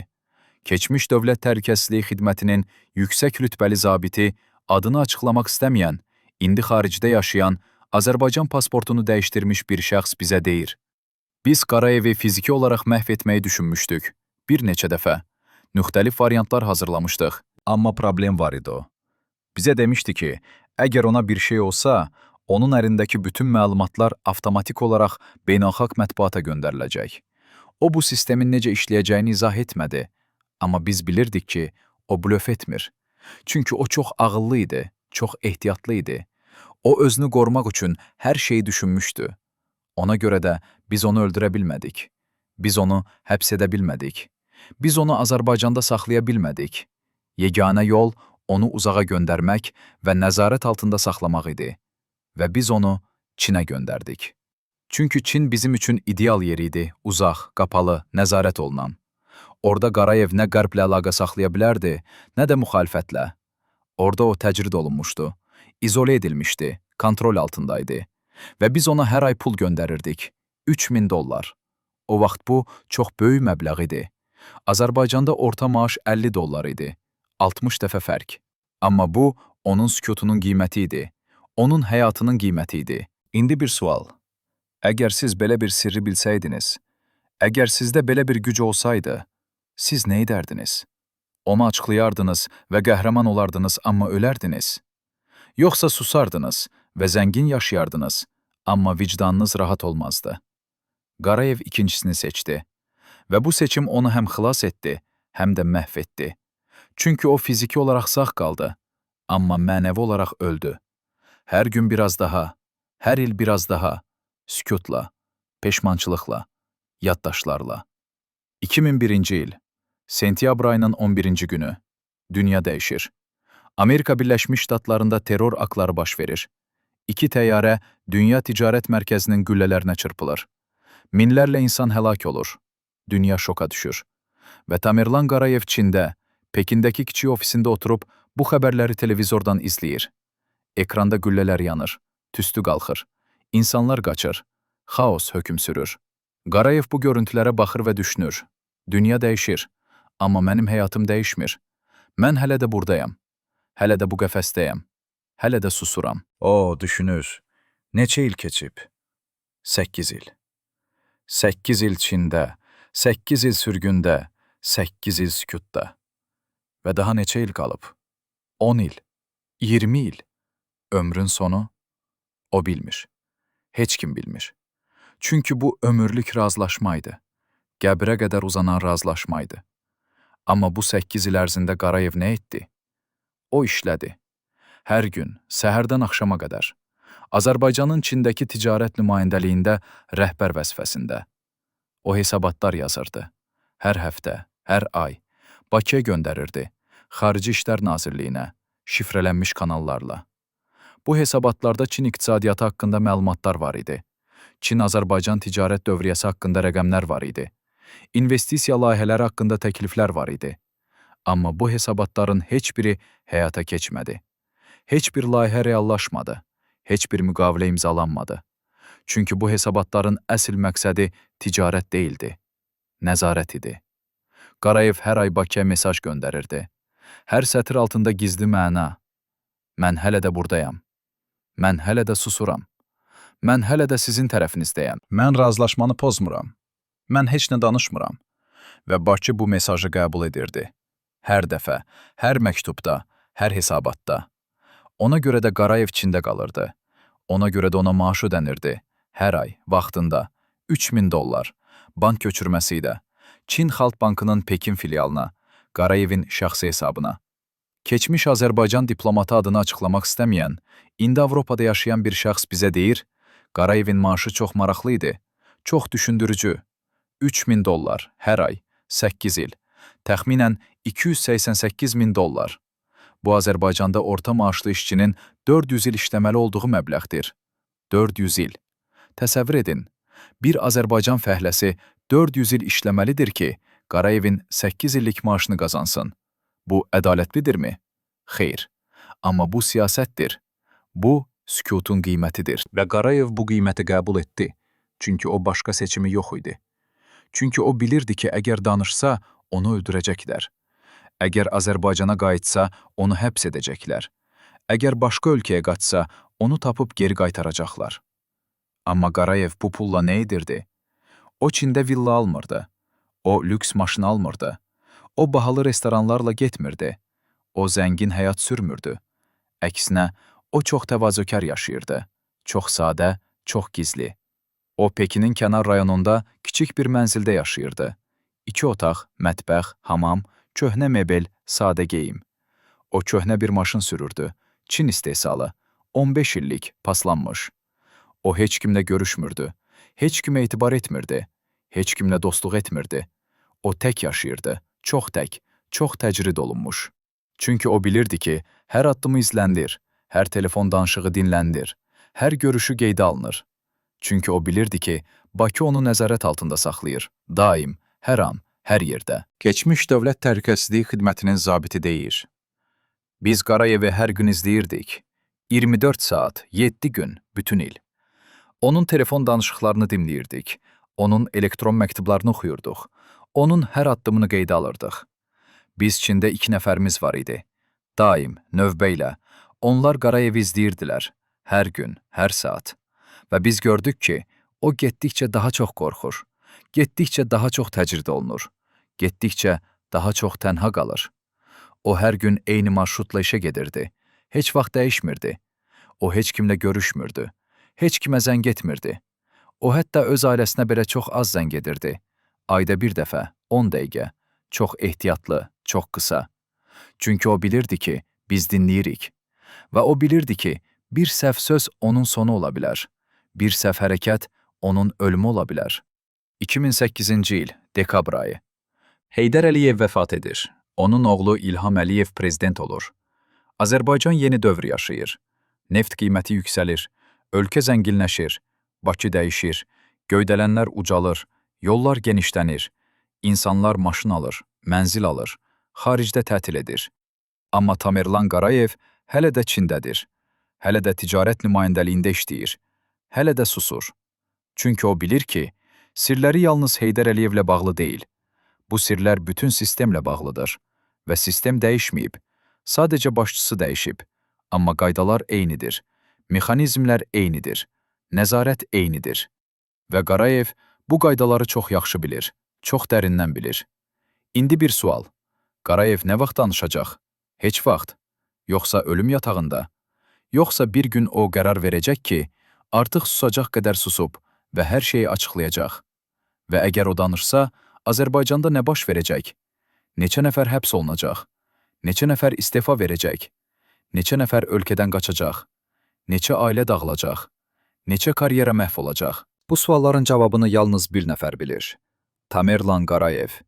Keçmiş Dövlət Təhlükəsizliyi Xidmətinin yüksək rütbəli zabiti adını açıqlamaq istəməyən, indi xaricdə yaşayan, Azərbaycan pasportunu dəyişdirmiş bir şəxs bizə deyir. Biz Qarayevi fiziki olaraq məhv etməyi düşünmüşdük. Bir neçə dəfə. Müxtəlif variantlar hazırlamışdıq. Amma problem var idi o. Bizə demişdi ki, əgər ona bir şey olsa, onun əlindəki bütün məlumatlar avtomatik olaraq beynəlxalq mətbuata göndəriləcək. O bu sistemin necə işləyəcəyini izah etmədi. Amma biz bilirdik ki, o blöf etmir. Çünki o çox ağıllı idi, çox ehtiyatlı idi. O özünü qorumaq üçün hər şeyi düşünmüşdü. Ona görə də biz onu öldürə bilmədik. Biz onu həbs edə bilmədik. Biz onu Azərbaycanda saxlaya bilmədik. Yeganə yol onu uzağa göndərmək və nəzarət altında saxlamaq idi. Və biz onu Çinə göndərdik. Çünki Çin bizim üçün ideal yer idi, uzaq, qapalı, nəzarət olunan. Orada Qarayev nə qərblə əlaqə saxlaya bilərdi, nə də müxalifətlə. Orada o təcrid olunmuşdu, izolə edilmişdi, kontrol altındaydı. Və biz ona hər ay pul göndərirdik. 3000 dollar. O vaxt bu çox böyük məbləğ idi. Azərbaycanda orta maaş 50 dollar idi. 60 dəfə fərq. Amma bu onun sükutunun qiyməti idi. Onun həyatının qiyməti idi. İndi bir sual. Əgər siz belə bir sirri bilsəydiniz, əgər sizdə belə bir güc olsaydı, Siz nə edərdiniz? Onu açıqlayardınız və qəhrəman olardınız, amma ölərdiniz. Yoxsa susardınız və zəngin yaşayardınız, amma vicdanınız rahat olmazdı. Qarayev ikincisini seçdi və bu seçim onu həm xilas etdi, həm də məhv etdi. Çünki o fiziki olaraq sağ qaldı, amma mənəvi olaraq öldü. Hər gün biraz daha, hər il biraz daha, sükutla, peşmançılıqla, yaddaşlarla. 2001-ci il, sentyabr ayının 11-ci günü, dünya dəyişir. Amerika Birləşmiş Ştatlarında terror aktları baş verir. İki təyyarə Dünya Ticarət Mərkəzinin güllələrinə çırpılır. Minlərlə insan həlak olur. Dünya şoka düşür. Və Tamerlan Qarayev Çində, Pekindəki kiçik ofisində oturub bu xəbərləri televizordan izləyir. Ekranda güllələr yanır, tüstü qalxır. İnsanlar qaçır. Xaos hökm sürür. Qarayev bu görüntülərə baxır və düşünür. Dünya dəyişir, amma mənim həyatım dəyişmir. Mən hələ də burdayam. Hələ də bu qəfəsdəyəm. Hələ də susuram. O, düşünür. Neçə il keçib? 8 il. 8 il Çində, 8 il sürgündə, 8 il sükutda. Və daha neçə il qalıb? 10 il, 20 il. Ömrün sonu? O bilmir. Heç kim bilmir. Çünki bu ömürlük razılaşmaydı. Qəbrə qədər uzanan razılaşmaydı. Amma bu 8 il ərzində Qarayev nə etdi? O işlədi. Hər gün, səhərdən axşama qədər. Azərbaycanın Çindəki ticarət nümayəndəliyində rəhbər vəzifəsində. O hesabatlar yazırdı. Hər həftə, hər ay Bakıya göndərirdi. Xarici İşlər Nazirliyinə, şifrələnmiş kanallarla. Bu hesabatlarda Çin iqtisadiyyatı haqqında məlumatlar var idi. Çin-Azərbaycan ticarət dövriyyəsi haqqında rəqəmlər var idi. İnvestisiya layihələri haqqında təkliflər var idi. Amma bu hesabatların heç biri həyata keçmədi. Heç bir layihə reallaşmadı. Heç bir müqavilə imzalanmadı. Çünki bu hesabatların əsl məqsədi ticarət deyildi, nəzarət idi. Qarayev hər ay Bakıya mesaj göndərirdi. Hər sətir altında gizli məna. Mən hələ də burdayam. Mən hələ də susuram. Mən hələ də sizin tərəfinizdəyəm. Mən razılaşmanı pozmuram. Mən heç nə danışmıram. Və Bakı bu mesajı qəbul edirdi. Hər dəfə, hər məktubda, hər hesabatda. Ona görə də Qarayev Çində qalırdı. Ona görə də ona maaş ödənirdi. Hər ay, vaxtında 3000 dollar. Bank köçürməsi ilə Çin Xalq Bankının Pekin filialına, Qarayevin şəxsi hesabına. Keçmiş Azərbaycan diplomatı adını açıqlamaq istəməyən, indi Avropada yaşayan bir şəxs bizə deyir, Qarayevin maaşı çox maraqlı idi, çox düşündürücü. 3000 dollar hər ay, 8 il. Təxminən 288 min dollar. Bu Azərbaycanda orta maaşlı işçinin 400 il işləməli olduğu məbləğdir. 400 il. Təsəvvür edin, bir Azərbaycan fəhləsi 400 il işləməlidir ki, Qarayevin 8 illik maaşını qazansın. Bu ədalətlidirmi? Xeyr. Amma bu siyasətdir. Bu sükutun qiymətidir. Və Qarayev bu qiyməti qəbul etdi. Çünki o başqa seçimi yox idi. Çünki o bilirdi ki, əgər danışsa, onu öldürəcəklər. Əgər Azərbaycana qayıtsa, onu həbs edəcəklər. Əgər başqa ölkəyə qaçsa, onu tapıb geri qaytaracaqlar. Amma Qarayev bu pulla nə edirdi? O Çində villa almırdı. O lüks maşın almırdı. O bahalı restoranlarla getmirdi. O zəngin həyat sürmürdü. Əksinə, o çox təvazökar yaşayırdı. Çox sadə, çox gizli. O Pekinin kənar rayonunda kiçik bir mənzildə yaşayırdı. 2 otaq, mətbəx, hamam, köhnə mebel, sadə geyim. O köhnə bir maşın sürürdü. Çin istehsalı. 15 illik, paslanmış. O heç kimlə görüşmürdü. Heç kimə etibar etmirdi. Heç kimlə dostluq etmirdi. O tək yaşayırdı. Çox tək, çox təcrid olunmuş. Çünki o bilirdi ki, hər addımı izlənir, hər telefon danışığı dinlənir, hər görüşü qeydə alınır. Çünki o bilirdi ki, Bakı onu nəzarət altında saxlayır. Daim, hər an, hər yerdə. Keçmiş Dövlət Təhlükəsizliyi Xidmətinin zabiti deyir. Biz Qarayevi hər gün izləyirdik. 24 saat, 7 gün, bütün il. Onun telefon danışıqlarını dinləyirdik. Onun elektron məktublarını oxuyurduq. Onun hər addımını qeydə alırdıq. Biz Çində 2 nəfərimiz var idi. Daim, növbə ilə. Onlar Qarayevi izləyirdilər. Hər gün, hər saat. Və biz gördük ki, o getdikcə daha çox qorxur. Getdikcə daha çox təcrid olunur. Getdikcə daha çox tənha qalır. O hər gün eyni marşrutla işə gedirdi. Heç vaxt dəyişmirdi. O heç kimlə görüşmürdü. Heç kimə zəng etmirdi. O hətta öz ailəsinə belə çox az zəng edirdi. Ayda bir dəfə, 10 dəqiqə. Çox ehtiyatlı, çox qısa. Çünki o bilirdi ki, biz dinləyirik. Və o bilirdi ki, bir səhv söz onun sonu ola bilər. Bir səhv hərəkət onun ölümü ola bilər. 2008-ci il, dekabr ayı. Heydər Əliyev vəfat edir. Onun oğlu İlham Əliyev prezident olur. Azərbaycan yeni dövr yaşayır. Neft qiyməti yüksəlir, ölkə zənginləşir, Bakı dəyişir, göydələnlər ucalır, yollar genişlənir, insanlar maşın alır, mənzil alır, xaricdə tətil edir. Amma Tamerlan Qarayev hələ də Çindədir. Hələ də ticarət nümayəndəliyində işləyir. Hələ də susur. Çünki o bilir ki, sirləri yalnız Heydər Əliyevlə bağlı deyil. Bu sirlər bütün sistemlə bağlıdır və sistem dəyişməyib. Sadəcə başçısı dəyişib. Amma qaydalar eynidir. Mexanizmlər eynidir. Nəzarət eynidir. Və Qarayev bu qaydaları çox yaxşı bilir, çox dərindən bilir. İndi bir sual. Qarayev nə vaxt danışacaq? Heç vaxt. Yoxsa ölüm yatağında? Yoxsa bir gün o qərar verəcək ki, artıq susacaq qədər susub və hər şeyi açıqlayacaq. Və əgər o danışsa, Azərbaycanda nə baş verəcək? Neçə nəfər həbs olunacaq? Neçə nəfər istefa verəcək? Neçə nəfər ölkədən qaçacaq? Neçə ailə dağılacaq? Neçə karyera məhv olacaq? Bu sualların cavabını yalnız bir nəfər bilir. Tamerlan Qarayev.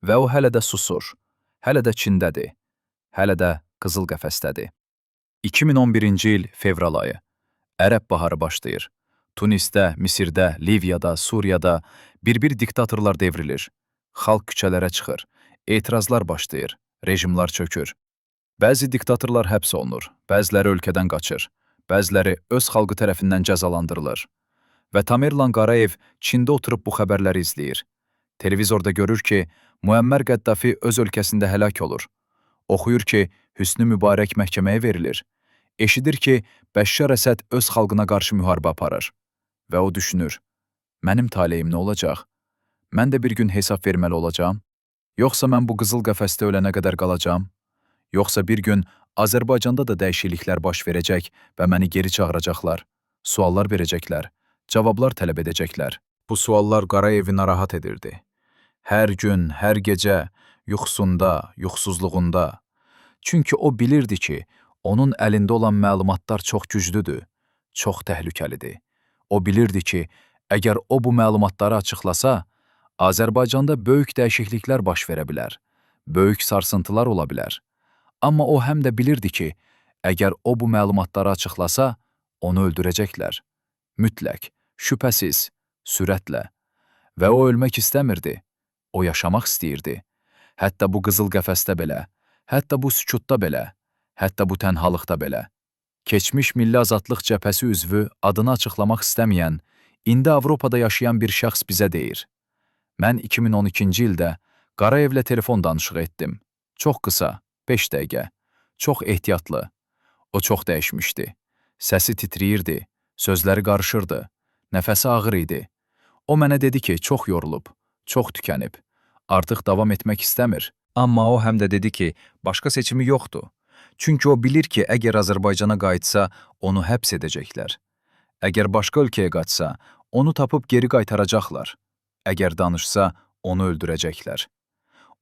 Və o hələ də susur. Hələ də Çindədir. Hələ də qızıl qəfəsdədir. 2011-ci il fevral ayı. Ərəb baharı başlayır. Tunisdə, Misirdə, Liviyada, Suriyada bir-bir diktatorlar devrilir. Xalq küçələrə çıxır. Etirazlar başlayır. Rejimlar çökür. Bəzi diktatorlar həbs olunur, bəziləri ölkədən qaçır, bəziləri öz xalqı tərəfindən cəzalandırılır. Və Tamerlan Qarayev Çində oturub bu xəbərləri izləyir. Televizorda görür ki, Müəmmər Qəddafi öz ölkəsində həlak olur. Oxuyur ki, Hüsnü Mübarək məhkəməyə verilir. Eşidir ki, Bəşşar Əsəd öz xalqına qarşı müharibə aparır. Və o düşünür, mənim taleyim nə olacaq? Mən də bir gün hesab verməli olacağam? Yoxsa mən bu qızıl qəfəsdə ölənə qədər qalacağam? Yoxsa bir gün Azərbaycanda da dəyişikliklər baş verəcək və məni geri çağıracaqlar, suallar verəcəklər, cavablar tələb edəcəklər. Bu suallar Qarayevi narahat edirdi. Hər gün, hər gecə, yuxusunda, yuxusuzluğunda. Çünki o bilirdi ki, onun əlində olan məlumatlar çox güclüdür, çox təhlükəlidir. O bilirdi ki, əgər o bu məlumatları açıqlasa, Azərbaycanda böyük dəyişikliklər baş verə bilər, böyük sarsıntılar ola bilər. Amma o həm də bilirdi ki, əgər o bu məlumatları açıqlasa, onu öldürəcəklər. Mütləq, şübhəsiz, sürətlə. Və o ölmək istəmirdi. O yaşamaq istəyirdi. Hətta bu qızıl qəfəsdə belə, hətta bu sükutda belə, hətta bu tənhalıqda belə. Keçmiş Milli Azadlıq Cəbhəsi üzvü adını açıqlamaq istəməyən, indi Avropada yaşayan bir şəxs bizə deyir. Mən 2012-ci ildə Qarayevlə telefon danışığı etdim. Çox qısa, 5 dəqiqə. Çox ehtiyatlı. O çox dəyişmişdi. Səsi titrəyirdi, sözləri qarışırdı, nəfəsi ağır idi. O mənə dedi ki, çox yorulub, çox tükənib. Artıq davam etmək istəmir. Amma o həm də dedi ki, başqa seçimi yoxdur. Çünki o bilir ki, əgər Azərbaycana qayıtsa, onu həbs edəcəklər. Əgər başqa ölkəyə qaçsa, onu tapıb geri qaytaracaqlar. Əgər danışsa, onu öldürəcəklər.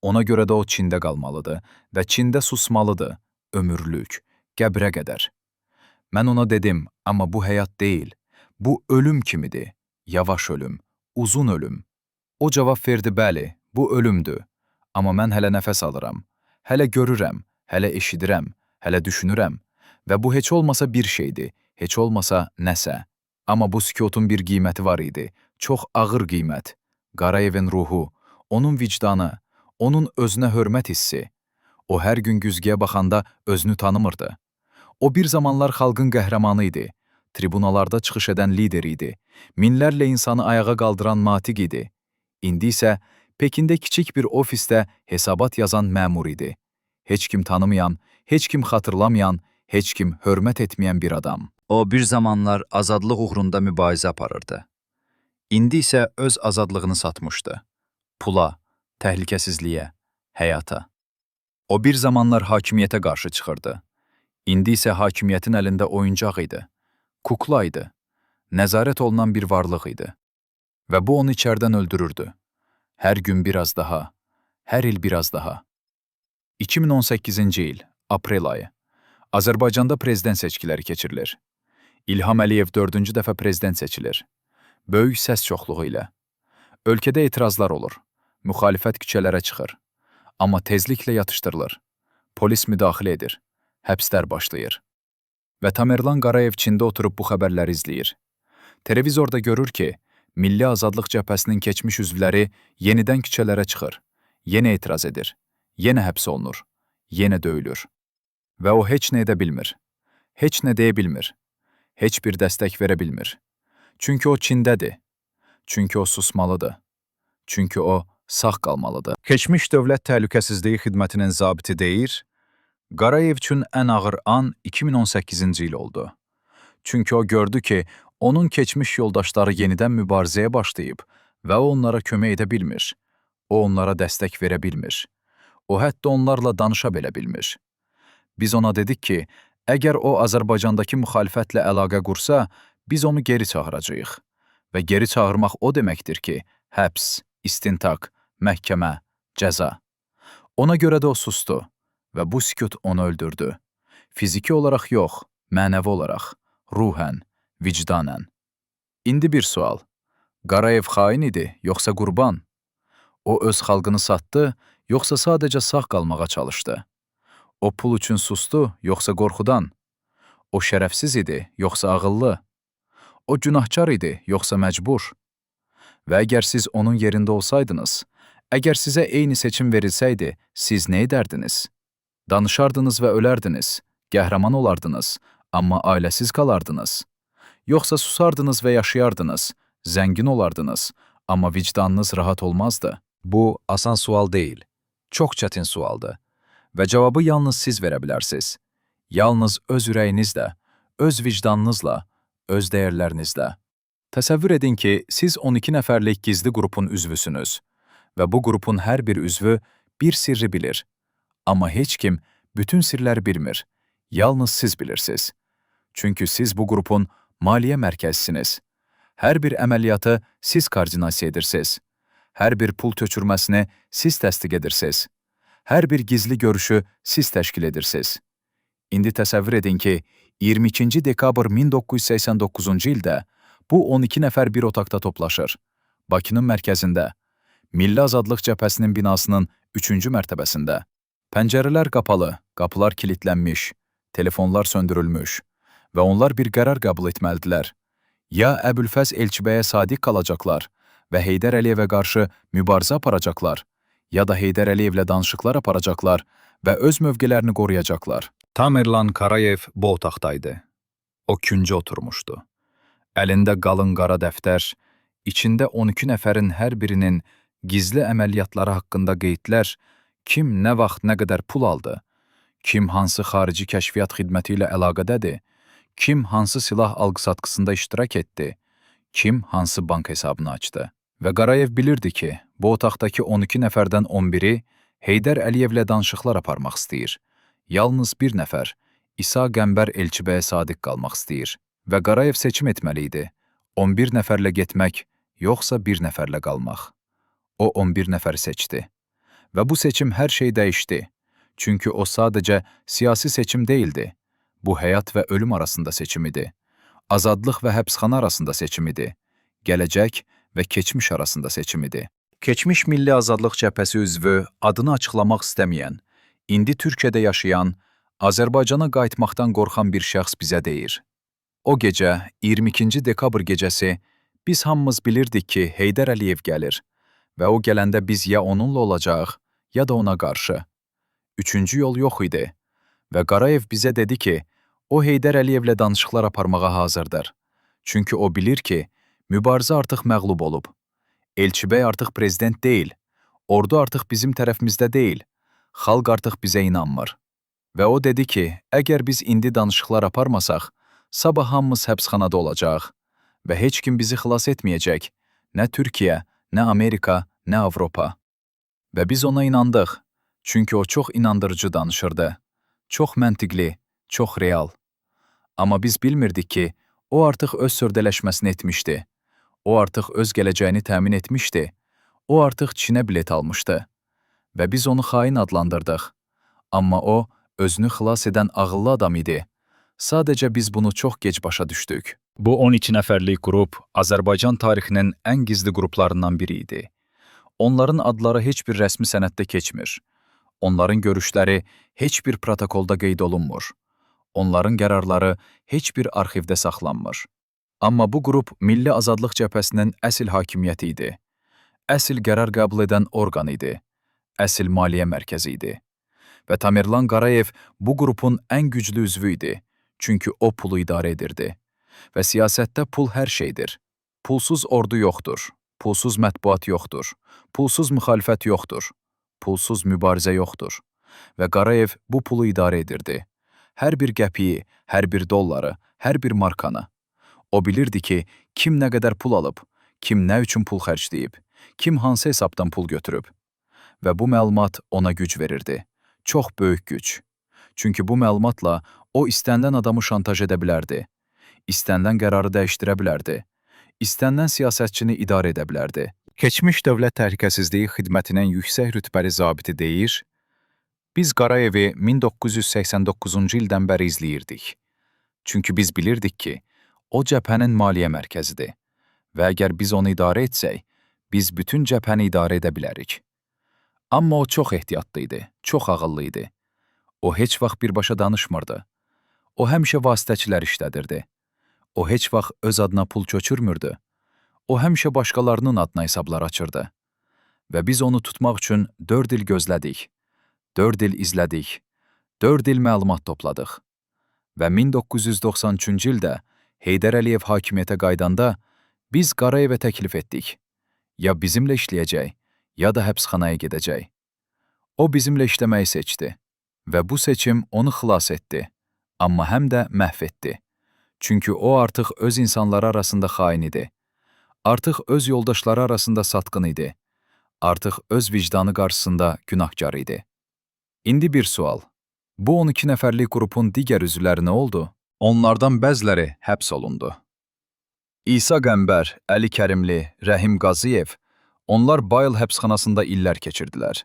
Ona görə də o Çində qalmalıdır və Çində susmalıdır, ömürlük, qəbrə qədər. Mən ona dedim, amma bu həyat deyil, bu ölüm kimidir, yavaş ölüm, uzun ölüm. O cavab verdi, bəli, bu ölümdür. Amma mən hələ nəfəs alıram, hələ görürəm, hələ eşidirəm, hələ düşünürəm və bu heç olmasa bir şeydir, heç olmasa nəsə. Amma bu sükutun bir qiyməti var idi, çox ağır qiymət. Qarayevin ruhu, onun vicdanı, onun özünə hörmət hissi. O hər gün güzgüyə baxanda özünü tanımırdı. O bir zamanlar xalqın qəhrəmanı idi. Tribunalarda çıxış edən lider idi. Minlərlə insanı ayağa qaldıran natiq idi. İndi isə Pekində kiçik bir ofisdə hesabat yazan məmur idi. Heç kim tanımayan, heç kim xatırlamayan, heç kim hörmət etməyən bir adam. O bir zamanlar azadlıq uğrunda mübarizə aparırdı. İndi isə öz azadlığını satmışdı. Pula, təhlükəsizliyə, həyata. O bir zamanlar hakimiyyətə qarşı çıxırdı. İndi isə hakimiyyətin əlində oyuncaq idi, kukla idi, nəzarət olunan bir varlıq idi. Və bu onu içərdən öldürürdü. Hər gün biraz daha, hər il biraz daha. 2018-ci il, aprel ayı. Azərbaycanda prezident seçkiləri keçirilir. İlham Əliyev dördüncü dəfə prezident seçilir. Böyük səs çoxluğu ilə. Ölkədə etirazlar olur. Müxalifət küçələrə çıxır. Amma tezliklə yatışdırılır. Polis müdaxilə edir. Həbslər başlayır. Və Tamerlan Qarayev Çində oturub bu xəbərləri izləyir. Televizorda görür ki, Milli Azadlıq Cəbhəsinin keçmiş üzvləri yenidən küçələrə çıxır, yenə etiraz edir, yenə həbs olunur, yenə döyülür. Və o heç nə edə bilmir, heç nə deyə bilmir, heç bir dəstək verə bilmir. Çünki o Çindədir, çünki o susmalıdır, çünki o sağ qalmalıdır. Keçmiş Dövlət Təhlükəsizliyi Xidmətinin zabiti deyir, Qarayev üçün ən ağır an 2018-ci il oldu. Çünki o gördü ki, onun keçmiş yoldaşları yenidən mübarizəyə başlayıb və o onlara kömək edə bilmir. O onlara dəstək verə bilmir. O hətta onlarla danışa belə bilmir. Biz ona dedik ki, əgər o Azərbaycandakı müxalifətlə əlaqə qursa, biz onu geri çağıracağıq. Və geri çağırmaq o deməkdir ki, həbs, istintaq, məhkəmə, cəza. Ona görə də o sustu və bu sükut onu öldürdü. Fiziki olaraq yox, mənəvi olaraq, ruhən, vicdanən. İndi bir sual. Qarayev xain idi, yoxsa qurban? O öz xalqını satdı, yoxsa sadəcə sağ qalmağa çalışdı? O pul üçün sustu, yoxsa qorxudan? O şərəfsiz idi, yoxsa ağıllı? O günahkar idi, yoxsa məcbur? Və əgər siz onun yerində olsaydınız, əgər sizə eyni seçim verilsəydi, siz nə edərdiniz? Danışardınız və ölərdiniz, qəhrəman olardınız, amma ailəsiz qalardınız. Yoxsa susardınız və yaşayardınız, zəngin olardınız, amma vicdanınız rahat olmazdı. Bu, asan sual deyil, çox çətin sualdır və cavabı yalnız siz verə bilərsiniz. Yalnız öz ürəyinizlə, öz vicdanınızla, öz dəyərlərinizlə. Təsəvvür edin ki, siz 12 nəfərlik gizli qrupun üzvüsünüz və bu qrupun hər bir üzvü bir sirri bilir. Amma heç kim bütün sirləri bilmir. Yalnız siz bilirsiniz. Çünki siz bu qrupun maliyyə mərkəzisiniz. Hər bir əməliyyatı siz koordinasiya edirsiniz. Hər bir pul köçürməsini siz təsdiq edirsiniz. Hər bir gizli görüşü siz təşkil edirsiniz. İndi təsəvvür edin ki, 22-ci dekabr 1989-cu ildə bu 12 nəfər bir otaqda toplaşır. Bakının mərkəzində, Milli Azadlıq Cəbhəsinin binasının 3-cü mərtəbəsində. Pəncərələr qapalı, qapılar kilidlənmiş, telefonlar söndürülmüş və onlar bir qərar qəbul etməlidirlər. Ya Əbülfəz Elçibəyə sadiq qalacaqlar və Heydər Əliyevə qarşı mübarizə aparacaqlar, ya da Heydər Əliyevlə danışıqlar aparacaqlar və öz mövqelərini qoruyacaqlar. Tamerlan Qarayev bu otaqdaydı. O küncə oturmuşdu. Əlində qalın qara dəftər, içində 12 nəfərin hər birinin gizli əməliyyatları haqqında qeydlər, kim nə vaxt nə qədər pul aldı, kim hansı xarici kəşfiyyat xidməti ilə əlaqədədir, kim hansı silah alqı-satqısında iştirak etdi, kim hansı bank hesabını açdı. Və Qarayev bilirdi ki, bu otaqdakı 12 nəfərdən 11-i Heydər Əliyevlə danışıqlar aparmaq istəyir. Yalnız bir nəfər, İsa Qəmbər Elçibəyə sadiq qalmaq istəyir. Və Qarayev seçim etməli idi. 11 nəfərlə getmək, yoxsa bir nəfərlə qalmaq. O 11 nəfəri seçdi. Və bu seçim hər şeyi dəyişdi. Çünki o sadəcə siyasi seçim deyildi. Bu həyat və ölüm arasında seçim idi. Azadlıq və həbsxana arasında seçim idi. Gələcək və keçmiş arasında seçim idi. Keçmiş Milli Azadlıq Cəbhəsi üzvü adını açıqlamaq istəməyən, indi Türkiyədə yaşayan, Azərbaycana qayıtmaqdan qorxan bir şəxs bizə deyir. O gecə, 22-ci dekabr gecəsi, biz hamımız bilirdik ki, Heydər Əliyev gəlir və o gələndə biz ya onunla olacağıq, ya da ona qarşı. Üçüncü yol yox idi və Qarayev bizə dedi ki, o Heydər Əliyevlə danışıqlar aparmağa hazırdır. Çünki o bilir ki, mübarizə artıq məğlub olub. Elçibəy artıq prezident deyil, ordu artıq bizim tərəfimizdə deyil, xalq artıq bizə inanmır. Və o dedi ki, əgər biz indi danışıqlar aparmasaq, sabah hamımız həbsxanada olacağıq və heç kim bizi xilas etməyəcək, nə Türkiyə, nə Amerika, nə Avropa. Və biz ona inandıq. Çünki o çox inandırıcı danışırdı. Çox məntiqli, çox real. Amma biz bilmirdik ki, o artıq öz sövdələşməsini etmişdi. O artıq öz gələcəyini təmin etmişdi. O artıq Çinə bilet almışdı. Və biz onu xain adlandırdıq. Amma o, özünü xilas edən ağıllı adam idi. Sadəcə biz bunu çox gec başa düşdük. Bu 12 nəfərlik qrup Azərbaycan tarixinin ən gizli qruplarından biri idi. Onların adları heç bir rəsmi sənəddə keçmir. Onların görüşləri heç bir protokolda qeyd olunmur. Onların qərarları heç bir arxivdə saxlanmır. Amma bu qrup Milli Azadlıq Cəbhəsinin əsl hakimiyyəti idi. Əsl qərar qəbul edən orqan idi. Əsl maliyyə mərkəzi idi. Və Tamerlan Qarayev bu qrupun ən güclü üzvü idi. Çünki o pulu idarə edirdi. Və siyasətdə pul hər şeydir. Pulsuz ordu yoxdur, pulsuz mətbuat yoxdur, pulsuz müxalifət yoxdur, pulsuz mübarizə yoxdur. Və Qarayev bu pulu idarə edirdi. Hər bir qəpiyi, hər bir dolları, hər bir markanı. O bilirdi ki, kim nə qədər pul alıb, kim nə üçün pul xərcləyib, kim hansı hesabdan pul götürüb. Və bu məlumat ona güc verirdi. Çox böyük güc. Çünki bu məlumatla o istənilən adamı şantaj edə bilərdi. İstənilən qərarı dəyişdirə bilərdi. İstənilən siyasətçini idarə edə bilərdi. Keçmiş Dövlət Təhlükəsizliyi Xidmətinin yüksək rütbəli zabiti deyir, biz Qarayevi 1989-cu ildən bəri izləyirdik. Çünki biz bilirdik ki, o cəbhənin maliyyə mərkəzidir və əgər biz onu idarə etsək, biz bütün cəbhəni idarə edə bilərik. Amma o çox ehtiyatlı idi, çox ağıllı idi. O heç vaxt birbaşa danışmırdı. O həmişə vasitəçilər işlədirdi. O heç vaxt öz adına pul köçürmürdü. O həmişə başqalarının adına hesablar açırdı. Və biz onu tutmaq üçün 4 il gözlədik. 4 il izlədik. 4 il məlumat topladıq. Və 1993-cü ildə Heydər Əliyev hakimiyyətə qayıdanda biz Qarayevə təklif etdik. Ya bizimlə işləyəcək, ya da həbsxanaya gedəcək. O bizimlə işləməyi seçdi və bu seçim onu xilas etdi, amma həm də məhv etdi. Çünki o artıq öz insanları arasında xain idi. Artıq öz yoldaşları arasında satqın idi. Artıq öz vicdanı qarşısında günahkar idi. İndi bir sual. Bu 12 nəfərlik qrupun digər üzvləri nə oldu? Onlardan bəziləri həbs olundu. İsa Qəmbər, Əli Kərimli, Rəhim Qazıyev, onlar Bayıl həbsxanasında illər keçirdilər.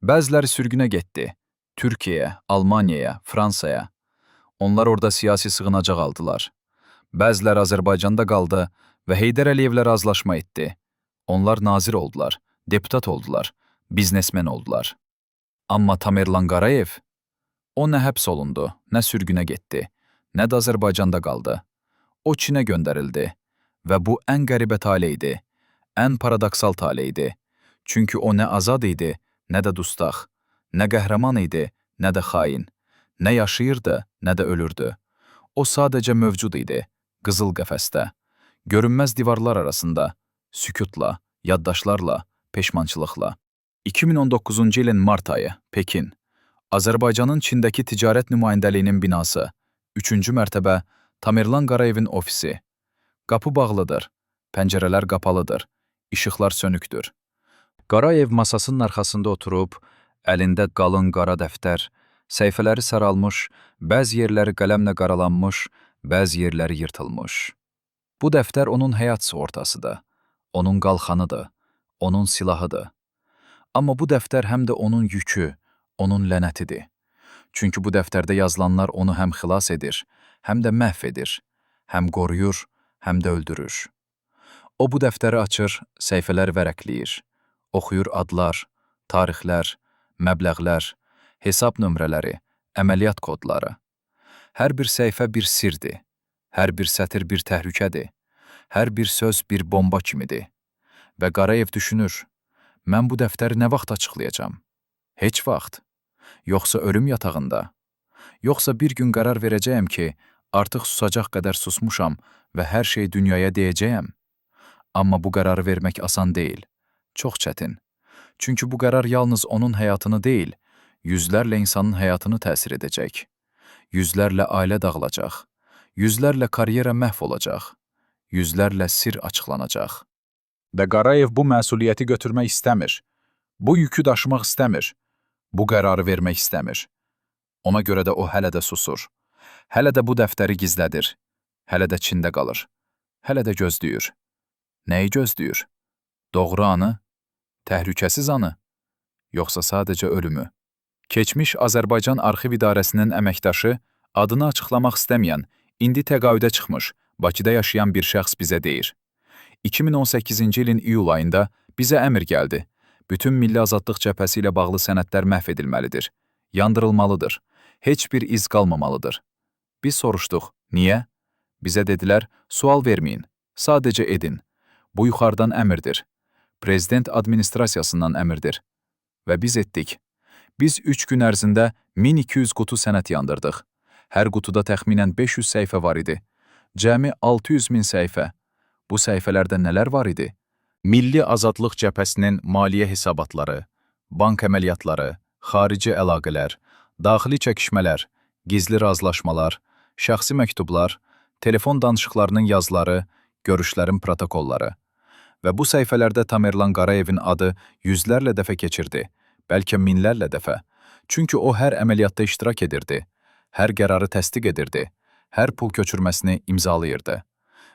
Bəziləri sürgünə getdi. Türkiyəyə, Almaniyaya, Fransaya. Onlar orada siyasi sığınacaq aldılar. Bəziləri Azərbaycanda qaldı və Heydər Əliyevlə razılaşma etdi. Onlar nazir oldular, deputat oldular, biznesmen oldular. Amma Tamerlan Qarayev, o nə həbs olundu, nə sürgünə getdi, nə də Azərbaycanda qaldı. O Çinə göndərildi və bu ən qəribə tale idi, ən paradoksal tale idi. Çünki o nə azad idi, nə də dustaq, nə qəhrəman idi, nə də xain. Nə yaşayırdı, nə də ölürdü. O sadəcə mövcud idi, qızıl qəfəsdə, görünməz divarlar arasında, sükutla, yaddaşlarla, peşmançılıqla. 2019-cu ilin mart ayı, Pekin. Azərbaycanın Çindəki ticarət nümayəndəliyinin binası, 3-cü mərtəbə, Tamerlan Qarayevin ofisi. Qapı bağlıdır, pəncərələr qapalıdır, işıqlar sönükdür. Qarayev masasının arxasında oturub, əlində qalın qara dəftər, səhifələri saralmış, bəzi yerləri qələmlə qaralanmış, bəzi yerləri yırtılmış. Bu dəftər onun həyat sığortasıdır, onun qalxanıdır, onun silahıdır. Amma bu dəftər həm də onun yükü, onun lənətidir. Çünki bu dəftərdə yazılanlar onu həm xilas edir, həm də məhv edir, həm qoruyur, həm də öldürür. O bu dəftəri açır, səhifələr vərəqləyir, oxuyur adlar, tarixlər, məbləğlər, hesab nömrələri, əməliyyat kodları. Hər bir səhifə bir sirdir, hər bir sətir bir təhlükədir, hər bir söz bir bomba kimidir. Və Qarayev düşünür, mən bu dəftəri nə vaxt açıqlayacağam? Heç vaxt. Yoxsa ölüm yatağında? Yoxsa bir gün qərar verəcəyəm ki, artıq susacaq qədər susmuşam və hər şeyi dünyaya deyəcəyəm? Amma bu qərarı vermək asan deyil, çox çətin. Çünki bu qərar yalnız onun həyatını deyil, yüzlərlə insanın həyatını təsir edəcək. Yüzlərlə ailə dağılacaq, yüzlərlə karyera məhv olacaq, yüzlərlə sir açıqlanacaq. Və Qarayev bu məsuliyyəti götürmək istəmir. Bu yükü daşımaq istəmir. Bu qərarı vermək istəmir. Ona görə də o hələ də susur. Hələ də bu dəftəri gizlədir. Hələ də Çində qalır. Hələ də gözləyir. Nəyi gözləyir? Doğru anı? Təhlükəsiz anı? Yoxsa sadəcə ölümü? Keçmiş Azərbaycan Arxiv İdarəsinin əməkdaşı, adını açıqlamaq istəməyən, indi təqaüdə çıxmış, Bakıda yaşayan bir şəxs bizə deyir. 2018-ci ilin iyul ayında bizə əmr gəldi. Bütün Milli Azadlıq Cəbhəsi ilə bağlı sənədlər məhv edilməlidir, yandırılmalıdır, heç bir iz qalmamalıdır. Biz soruşduq, niyə? Bizə dedilər, sual verməyin, sadəcə edin. Bu yuxarıdan əmrdir. Prezident administrasiyasından əmrdir. Və biz etdik. Biz 3 gün ərzində 1200 qutu sənəd yandırdıq. Hər qutuda təxminən 500 səhifə var idi. Cəmi 600 min səhifə. Bu səhifələrdə nələr var idi? Milli Azadlıq Cəbhəsinin maliyyə hesabatları, bank əməliyyatları, xarici əlaqələr, daxili çəkişmələr, gizli razılaşmalar, şəxsi məktublar, telefon danışıqlarının yazıları, görüşlərin protokolları. Və bu səhifələrdə Tamerlan Qarayevin adı yüzlərlə dəfə keçirdi, bəlkə minlərlə dəfə. Çünki o hər əməliyyatda iştirak edirdi, hər qərarı təsdiq edirdi, hər pul köçürməsini imzalayırdı.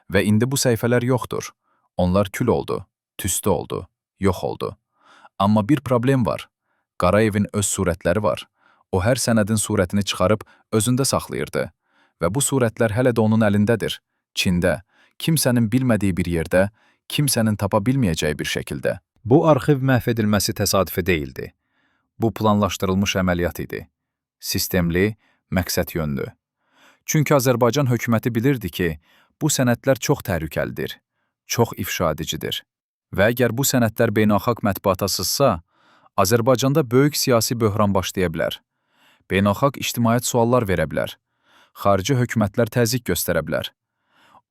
Və indi bu səhifələr yoxdur. Onlar kül oldu, tüstü oldu, yox oldu. Amma bir problem var. Qarayevin öz surətləri var. O hər sənədin surətini çıxarıb özündə saxlayırdı. Və bu surətlər hələ də onun əlindədir. Çində, kimsənin bilmədiyi bir yerdə, kimsənin tapa bilməyəcəyi bir şəkildə. Bu arxiv məhv edilməsi təsadüfi deyildi. Bu planlaşdırılmış əməliyyat idi. Sistemli, məqsəd yönlü. Çünki Azərbaycan hökuməti bilirdi ki, bu sənədlər çox təhlükəlidir, çox ifşa edicidir. Və əgər bu sənədlər beynəlxalq mətbuata sızsa, Azərbaycanda böyük siyasi böhran başlaya bilər. Beynəlxalq ictimaiyyət suallar verə bilər. Xarici hökumətlər təzyiq göstərə bilər.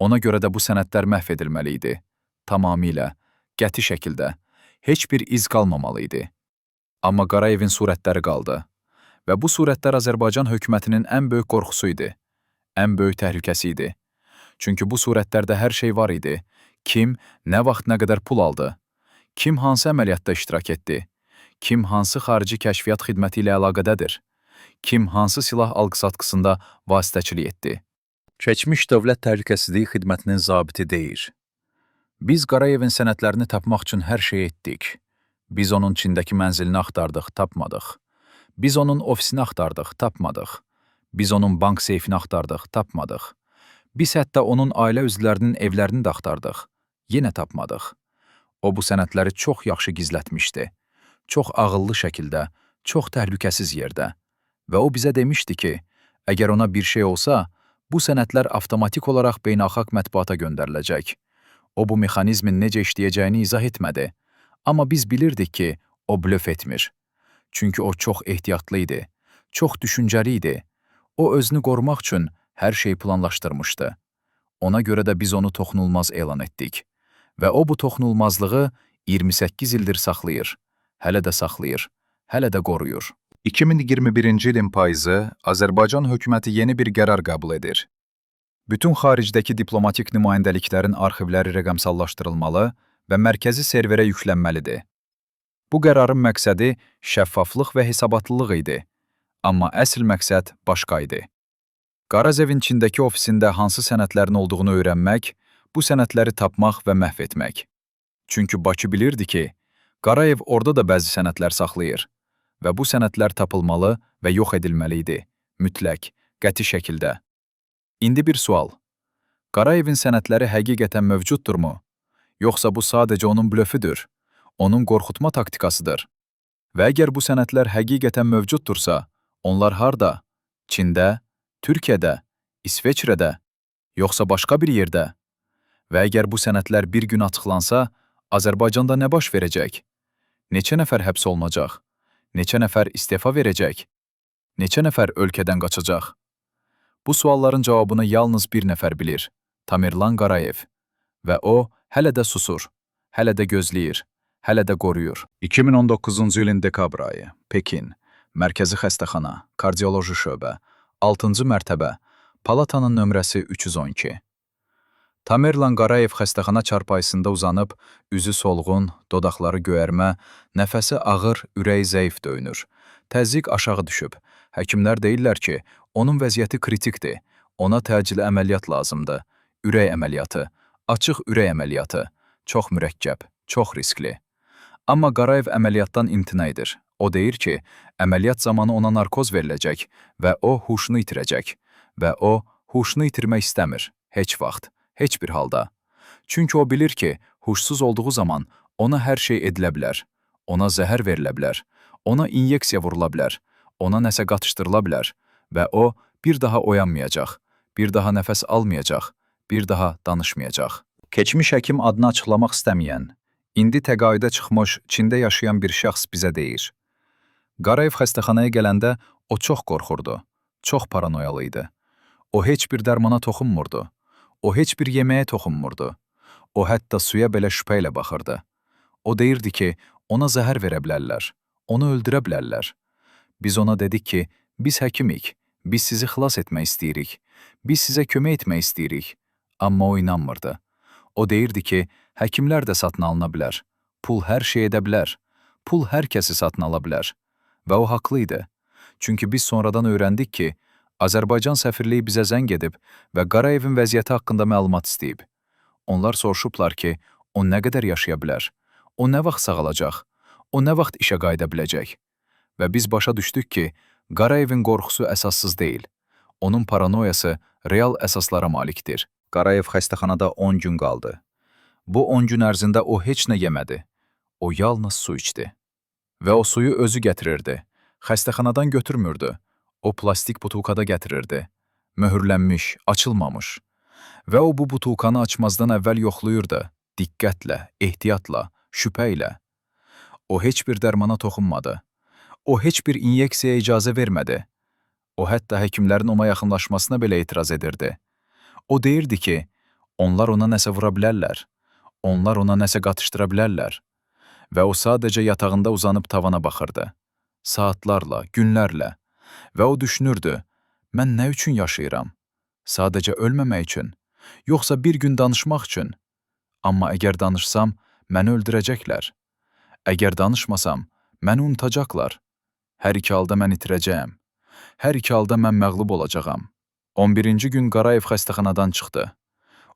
Ona görə də bu sənədlər məhv edilməli idi. Tamamilə, qəti şəkildə. Heç bir iz qalmamalı idi. Amma Qarayevin surətləri qaldı. Və bu surətlər Azərbaycan hökumətinin ən böyük qorxusu idi. Ən böyük təhlükəsi idi. Çünki bu surətlərdə hər şey var idi. Kim, nə vaxt nə qədər pul aldı? Kim hansı əməliyyatda iştirak etdi? Kim hansı xarici kəşfiyyat xidməti ilə əlaqədədir? Kim hansı silah alqı-satqısında vasitəçilik etdi? Keçmiş Dövlət Təhlükəsizliyi Xidmətinin zabiti deyir. Biz Qarayevin sənədlərini tapmaq üçün hər şey etdik. Biz onun Çindəki mənzilini axtardıq, tapmadıq. Biz onun ofisini axtardıq, tapmadıq. Biz onun bank seyfini axtardıq, tapmadıq. Biz hətta onun ailə üzvlərinin evlərini də axtardıq. Yenə tapmadıq. O bu sənədləri çox yaxşı gizlətmişdi. Çox ağıllı şəkildə, çox təhlükəsiz yerdə. Və o bizə demişdi ki, əgər ona bir şey olsa, bu sənədlər avtomatik olaraq beynəlxalq mətbuata göndəriləcək. O bu mexanizmin necə işləyəcəyini izah etmədi. Amma biz bilirdik ki, o blöf etmir. Çünki o çox ehtiyatlı idi, çox düşüncəli idi. O özünü qorumaq üçün hər şeyi planlaşdırmışdı. Ona görə də biz onu toxunulmaz elan etdik. Və o bu toxunulmazlığı 28 ildir saxlayır. Hələ də saxlayır, hələ də qoruyur. 2021-ci ilin payızı Azərbaycan hökuməti yeni bir qərar qəbul edir. Bütün xaricdəki diplomatik nümayəndəliklərin arxivləri rəqəmsallaşdırılmalı və mərkəzi serverə yüklənməlidir. Bu qərarın məqsədi şəffaflıq və hesabatlılıq idi. Amma əsl məqsəd başqa idi. Qarayevin Çindəki ofisində hansı sənədlərin olduğunu öyrənmək, bu sənədləri tapmaq və məhv etmək. Çünki Bakı bilirdi ki, Qarayev orada da bəzi sənədlər saxlayır və bu sənədlər tapılmalı və yox edilməli idi, mütləq, qəti şəkildə. İndi bir sual. Qarayevin sənədləri həqiqətən mövcuddurmu? Yoxsa bu sadəcə onun blöfüdür, onun qorxutma taktikasıdır? Və əgər bu sənədlər həqiqətən mövcuddursa, onlar harda? Çində, Türkiyədə, İsveçrədə, yoxsa başqa bir yerdə? Və əgər bu sənədlər bir gün açıqlansa, Azərbaycanda nə baş verəcək? Neçə nəfər həbs olunacaq? Neçə nəfər istefa verəcək? Neçə nəfər ölkədən qaçacaq? Bu sualların cavabını yalnız bir nəfər bilir: Tamerlan Qarayev. Və o hələ də susur, hələ də gözləyir, hələ də qoruyur. 2019-cu ilin dekabr ayı, Pekin, Mərkəzi Xəstəxana, Kardioloji şöbə, 6-cı mərtəbə, palatanın nömrəsi 312. Tamerlan Qarayev xəstəxana çarpayısında uzanıb, üzü solğun, dodaqları göyərmə, nəfəsi ağır, ürəyi zəif döyünür. Təzyiq aşağı düşüb. Həkimlər deyirlər ki, onun vəziyyəti kritikdir. Ona təcili əməliyyat lazımdır. Ürək əməliyyatı, açıq ürək əməliyyatı. Çox mürəkkəb, çox riskli. Amma Qarayev əməliyyatdan imtina edir. O deyir ki, əməliyyat zamanı ona narkoz veriləcək və o huşunu itirəcək. Və o huşunu itirmək istəmir, heç vaxt, heç bir halda. Çünki o bilir ki, huşsuz olduğu zaman ona hər şey edilə bilər. Ona zəhər verilə bilər, ona inyeksiya vurula bilər, ona nəsə qatışdırıla bilər və o bir daha oyanmayacaq, bir daha nəfəs almayacaq, bir daha danışmayacaq. Keçmiş həkim adını açıqlamaq istəməyən, indi təqaüdə çıxmış Çində yaşayan bir şəxs bizə deyir. Qarayev xəstəxanaya gələndə o çox qorxurdu, çox paranoyalı idi. O heç bir dərmana toxunmurdu. O heç bir yeməyə toxunmurdu. O hətta suya belə şübhə ilə baxırdı. O deyirdi ki, ona zəhər verə bilərlər, onu öldürə bilərlər. Biz ona dedik ki, biz həkimik, biz sizi xilas etmək istəyirik, biz sizə kömək etmək istəyirik. Amma o inanmırdı. O deyirdi ki, həkimlər də satın alına bilər, pul hər şey edə bilər, pul hər kəsi satın ala bilər. Və o haqlı idi. Çünki biz sonradan öyrəndik ki, Azərbaycan səfirliyi bizə zəng edib və Qarayevin vəziyyəti haqqında məlumat istəyib. Onlar soruşublar ki, o nə qədər yaşaya bilər, o nə vaxt sağalacaq, o nə vaxt işə qayıda biləcək. Və biz başa düşdük ki, Qarayevin qorxusu əsassız deyil. Onun paranoyası real əsaslara malikdir. Qarayev xəstəxanada 10 gün qaldı. Bu 10 gün ərzində o heç nə yemədi. O yalnız su içdi. Və o suyu özü gətirirdi. Xəstəxanadan götürmürdü. O plastik butulkada gətirirdi. Möhürlənmiş, açılmamış. Və o bu butulkanı açmazdan əvvəl yoxlayırdı. Diqqətlə, ehtiyatla, şübhə ilə. O heç bir dərmana toxunmadı. O heç bir inyeksiyaya icazə vermədi. O hətta həkimlərin ona yaxınlaşmasına belə etiraz edirdi. O deyirdi ki, onlar ona nəsə vura bilərlər. Onlar ona nəsə qatışdıra bilərlər. Və o sadəcə yatağında uzanıb tavana baxırdı. Saatlarla, günlərlə. Və o düşünürdü, mən nə üçün yaşayıram? Sadəcə ölməmək üçün, yoxsa bir gün danışmaq üçün? Amma əgər danışsam, məni öldürəcəklər. Əgər danışmasam, məni unutacaqlar. Hər iki halda mən itirəcəyəm. Hər iki halda mən məğlub olacağam. 11-ci gün Qarayev xəstəxanadan çıxdı.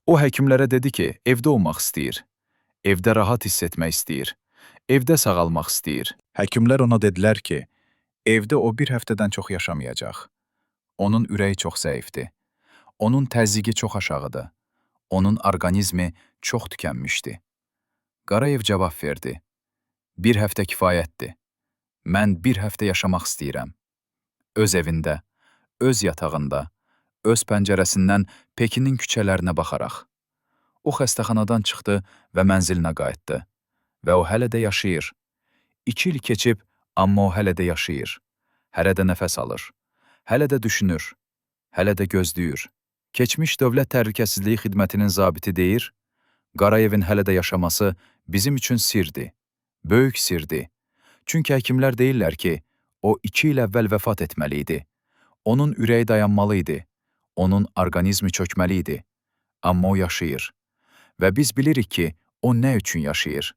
O həkimlərə dedi ki, evdə olmaq istəyir. Evdə rahat hiss etmək istəyir. Evdə sağalmaq istəyir. Həkimlər ona dedilər ki, evdə o bir həftədən çox yaşamayacaq. Onun ürəyi çox zəifdir. Onun təzyiqi çox aşağıdır. Onun orqanizmi çox tükənmişdi. Qarayev cavab verdi. Bir həftə kifayətdir. Mən bir həftə yaşamaq istəyirəm. Öz evində, öz yatağında, öz pəncərəsindən Pekinin küçələrinə baxaraq. O xəstəxanadan çıxdı və mənzilinə qayıtdı. Və o hələ də yaşayır. 2 il keçib, amma o hələ də yaşayır. Hələ də nəfəs alır. Hələ də düşünür. Hələ də gözləyir. Keçmiş Dövlət Təhlükəsizliyi Xidmətinin zabiti deyir, Qarayevin hələ də yaşaması bizim üçün sirdir. Böyük sirdir. Çünki həkimlər deyirlər ki, o 2 il əvvəl vəfat etməli idi. Onun ürəyi dayanmalı idi. Onun orqanizmi çökməli idi. Amma o yaşayır. Və biz bilirik ki, o nə üçün yaşayır.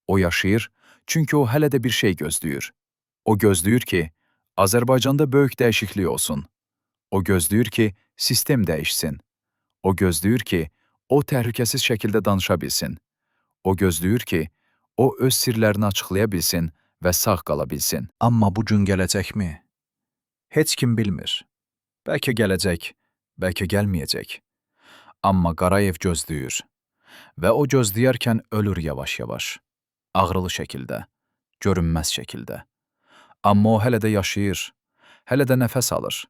O yaşayır, çünki o hələ də bir şey gözləyir. O gözləyir ki, Azərbaycanda böyük dəyişiklik olsun. O gözləyir ki, sistem dəyişsin. O gözləyir ki, o təhlükəsiz şəkildə danışa bilsin. O gözləyir ki, o öz sirlərini açıqlaya bilsin və sağ qala bilsin. Amma bu gün gələcəkmi? Heç kim bilmir. Bəlkə gələcək, bəlkə gəlməyəcək. Amma Qarayev gözləyir. Və o gözləyərkən ölür yavaş-yavaş. Ağrılı şəkildə, görünməz şəkildə. Amma o hələ də yaşayır, hələ də nəfəs alır,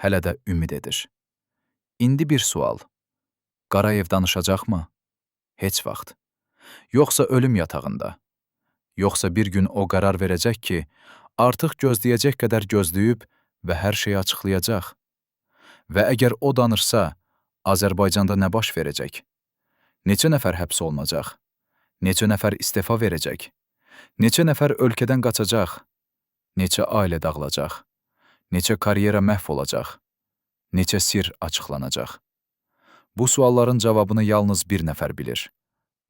hələ də ümid edir. İndi bir sual. Qarayev danışacaqmı? Heç vaxt. Yoxsa ölüm yatağında. Yoxsa bir gün o qərar verəcək ki, artıq gözləyəcək qədər gözləyib və hər şeyi açıqlayacaq. Və əgər o danışsa, Azərbaycanda nə baş verəcək? Neçə nəfər həbs olunacaq? Neçə nəfər istefa verəcək? Neçə nəfər ölkədən qaçacaq? Neçə ailə dağılacaq? Neçə karyera məhv olacaq? Neçə sir açıqlanacaq? Bu sualların cavabını yalnız bir nəfər bilir.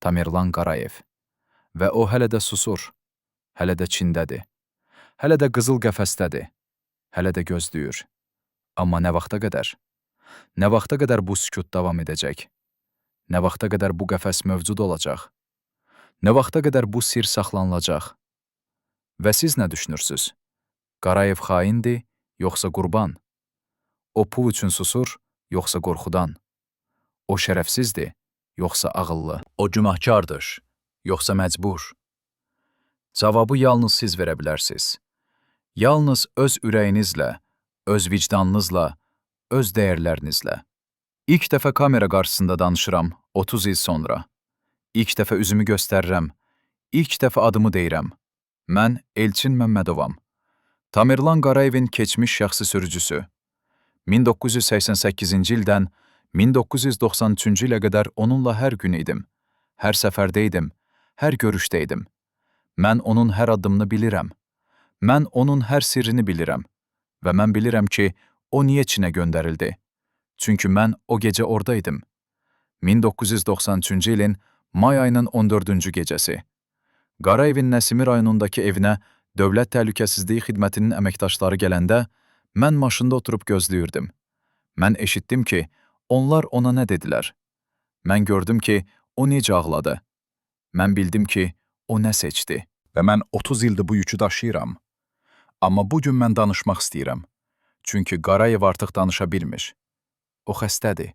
Tamerlan Qarayev. Və o hələ də susur. Hələ də Çindədir. Hələ də qızıl qəfəsdədir. Hələ də gözləyir. Amma nə vaxta qədər? Nə vaxta qədər bu sükut davam edəcək? Nə vaxta qədər bu qəfəs mövcud olacaq? Nə vaxta qədər bu sir saxlanılacaq? Və siz nə düşünürsüz? Qarayev xaindir, yoxsa qurban? O pul üçün susur, yoxsa qorxudan? O şərəfsizdir, yoxsa ağıllı? O günahkardır, yoxsa məcbur? Cavabı yalnız siz verə bilərsiniz. Yalnız öz ürəyinizlə, öz vicdanınızla, öz dəyərlərinizlə. İlk dəfə kamera qarşısında danışıram 30 il sonra. İlk dəfə üzümü göstərirəm. İlk dəfə adımı deyirəm. Mən Elçin Məmmədovam. Tamerlan Qarayevin keçmiş şəxsi sürücüsü. 1988-ci ildən 1993-cü ilə qədər onunla hər gün idim. Hər səfərdə idim, hər görüşdə idim. Mən onun hər addımını bilirəm. Mən onun hər sirrini bilirəm. Və mən bilirəm ki, o niyə Çinə göndərildi. Çünki mən o gecə orada idim. 1993-cü ilin may ayının 14-cü gecəsi. Qarayevin Nəsimi rayonundakı evinə Dövlət Təhlükəsizliyi Xidmətinin əməkdaşları gələndə mən maşında oturub gözləyirdim. Mən eşitdim ki, onlar ona nə dedilər. Mən gördüm ki, o necə ağladı. Mən bildim ki, o nə seçdi. Və mən 30 ildir bu yükü daşıyıram. Amma bu gün mən danışmaq istəyirəm. Çünki Qarayev artıq danışa bilmir. O xəstədir.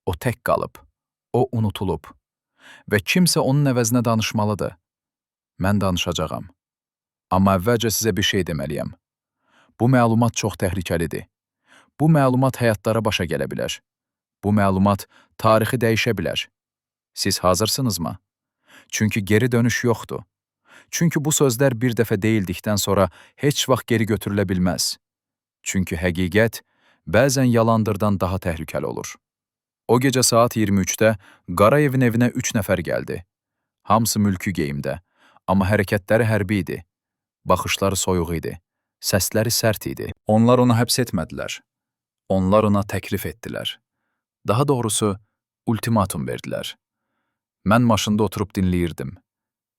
O tək qalıb. O unutulub. Və kimsə onun əvəzinə danışmalıdır. Mən danışacağam. Amma əvvəlcə sizə bir şey deməliyəm. Bu məlumat çox təhlükəlidir. Bu məlumat həyatlara başa gələ bilər. Bu məlumat tarixi dəyişə bilər. Siz hazırsınızmı? Çünki geri dönüş yoxdur. Çünki bu sözlər bir dəfə deyildikdən sonra heç vaxt geri götürülə bilməz. Çünki həqiqət bəzən yalandırdan daha təhlükəli olur. O gecə saat 23-də Qarayevin evinə 3 nəfər gəldi. Hamısı mülki geyimdə, amma hərəkətləri hərbi idi. Baxışları soyuq idi, səsləri sərt idi. Onlar onu həbs etmədilər. Onlar ona təklif etdilər. Daha doğrusu, ultimatum verdilər. Mən maşında oturub dinləyirdim.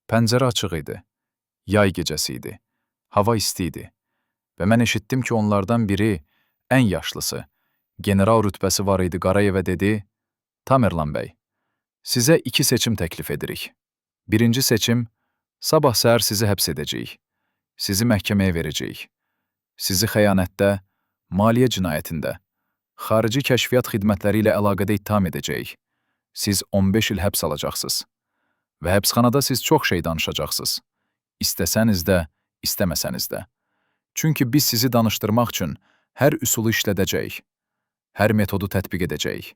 Pəncərə açıq idi. Yay gecəsi idi. Hava isti idi. Və mən eşitdim ki, onlardan biri, ən yaşlısı, general rütbəsi var idi Qarayevə dedi, Tamerlan bəy, sizə iki seçim təklif edirik. Birinci seçim, sabah səhər sizi həbs edəcəyik. Sizi məhkəməyə verəcəyik. Sizi xəyanətdə, maliyyə cinayətində, xarici kəşfiyyat xidmətləri ilə əlaqədə ittiham edəcəyik. Siz 15 il həbs alacaqsınız. Və həbsxanada siz çox şey danışacaqsınız. İstəsəniz də, istəməsəniz də. Çünki biz sizi danışdırmaq üçün hər üsulu işlədəcəyik. Hər metodu tətbiq edəcəyik.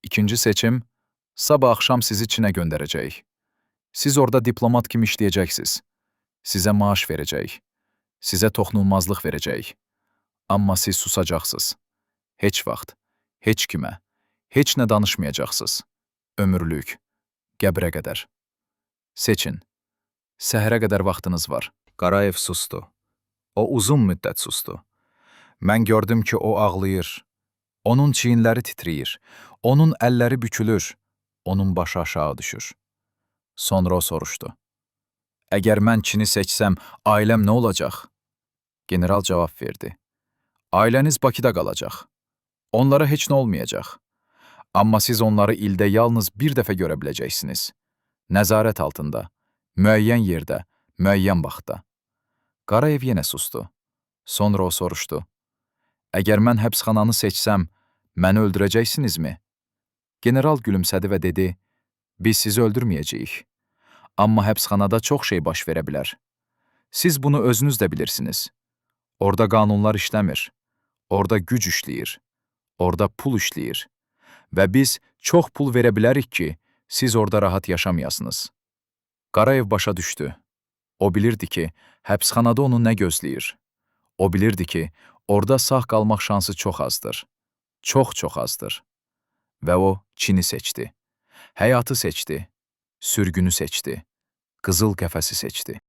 İkinci seçim, sabah axşam sizi Çinə göndərəcəyik. Siz orada diplomat kimi işləyəcəksiniz. Sizə maaş verəcəyik. Sizə toxunulmazlıq verəcəyik. Amma siz susacaqsınız. Heç vaxt, heç kimə, heç nə danışmayacaqsınız. Ömürlük, qəbrə qədər. Seçin. Səhərə qədər vaxtınız var. Qarayev sustu. O uzun müddət sustu. Mən gördüm ki, o ağlayır. Onun çiyinləri titrəyir. Onun əlləri bükülür. Onun başı aşağı düşür. Sonra o soruşdu. Əgər mən Çini seçsəm, ailəm nə olacaq? General cavab verdi. Ailəniz Bakıda qalacaq. Onlara heç nə olmayacaq. Amma siz onları ildə yalnız bir dəfə görə biləcəksiniz. Nəzarət altında, müəyyən yerdə, müəyyən vaxtda. Qarayev yenə sustu. Sonra o soruşdu. Əgər mən həbsxananı seçsəm, məni öldürəcəksinizmi? General gülümsədi və dedi, biz sizi öldürməyəcəyik. Amma həbsxanada çox şey baş verə bilər. Siz bunu özünüz də bilirsiniz. Orada qanunlar işləmir. Orada güc işləyir. Orada pul işləyir. Və biz çox pul verə bilərik ki, siz orada rahat yaşamayasınız. Qarayev başa düşdü. O bilirdi ki, həbsxanada onu nə gözləyir. O bilirdi ki, orada sağ qalmaq şansı çox azdır. Çox-çox azdır. Və o Çini seçdi. Həyatı seçdi. Sürgünü seçdi. Qızıl qəfəsi seçdi.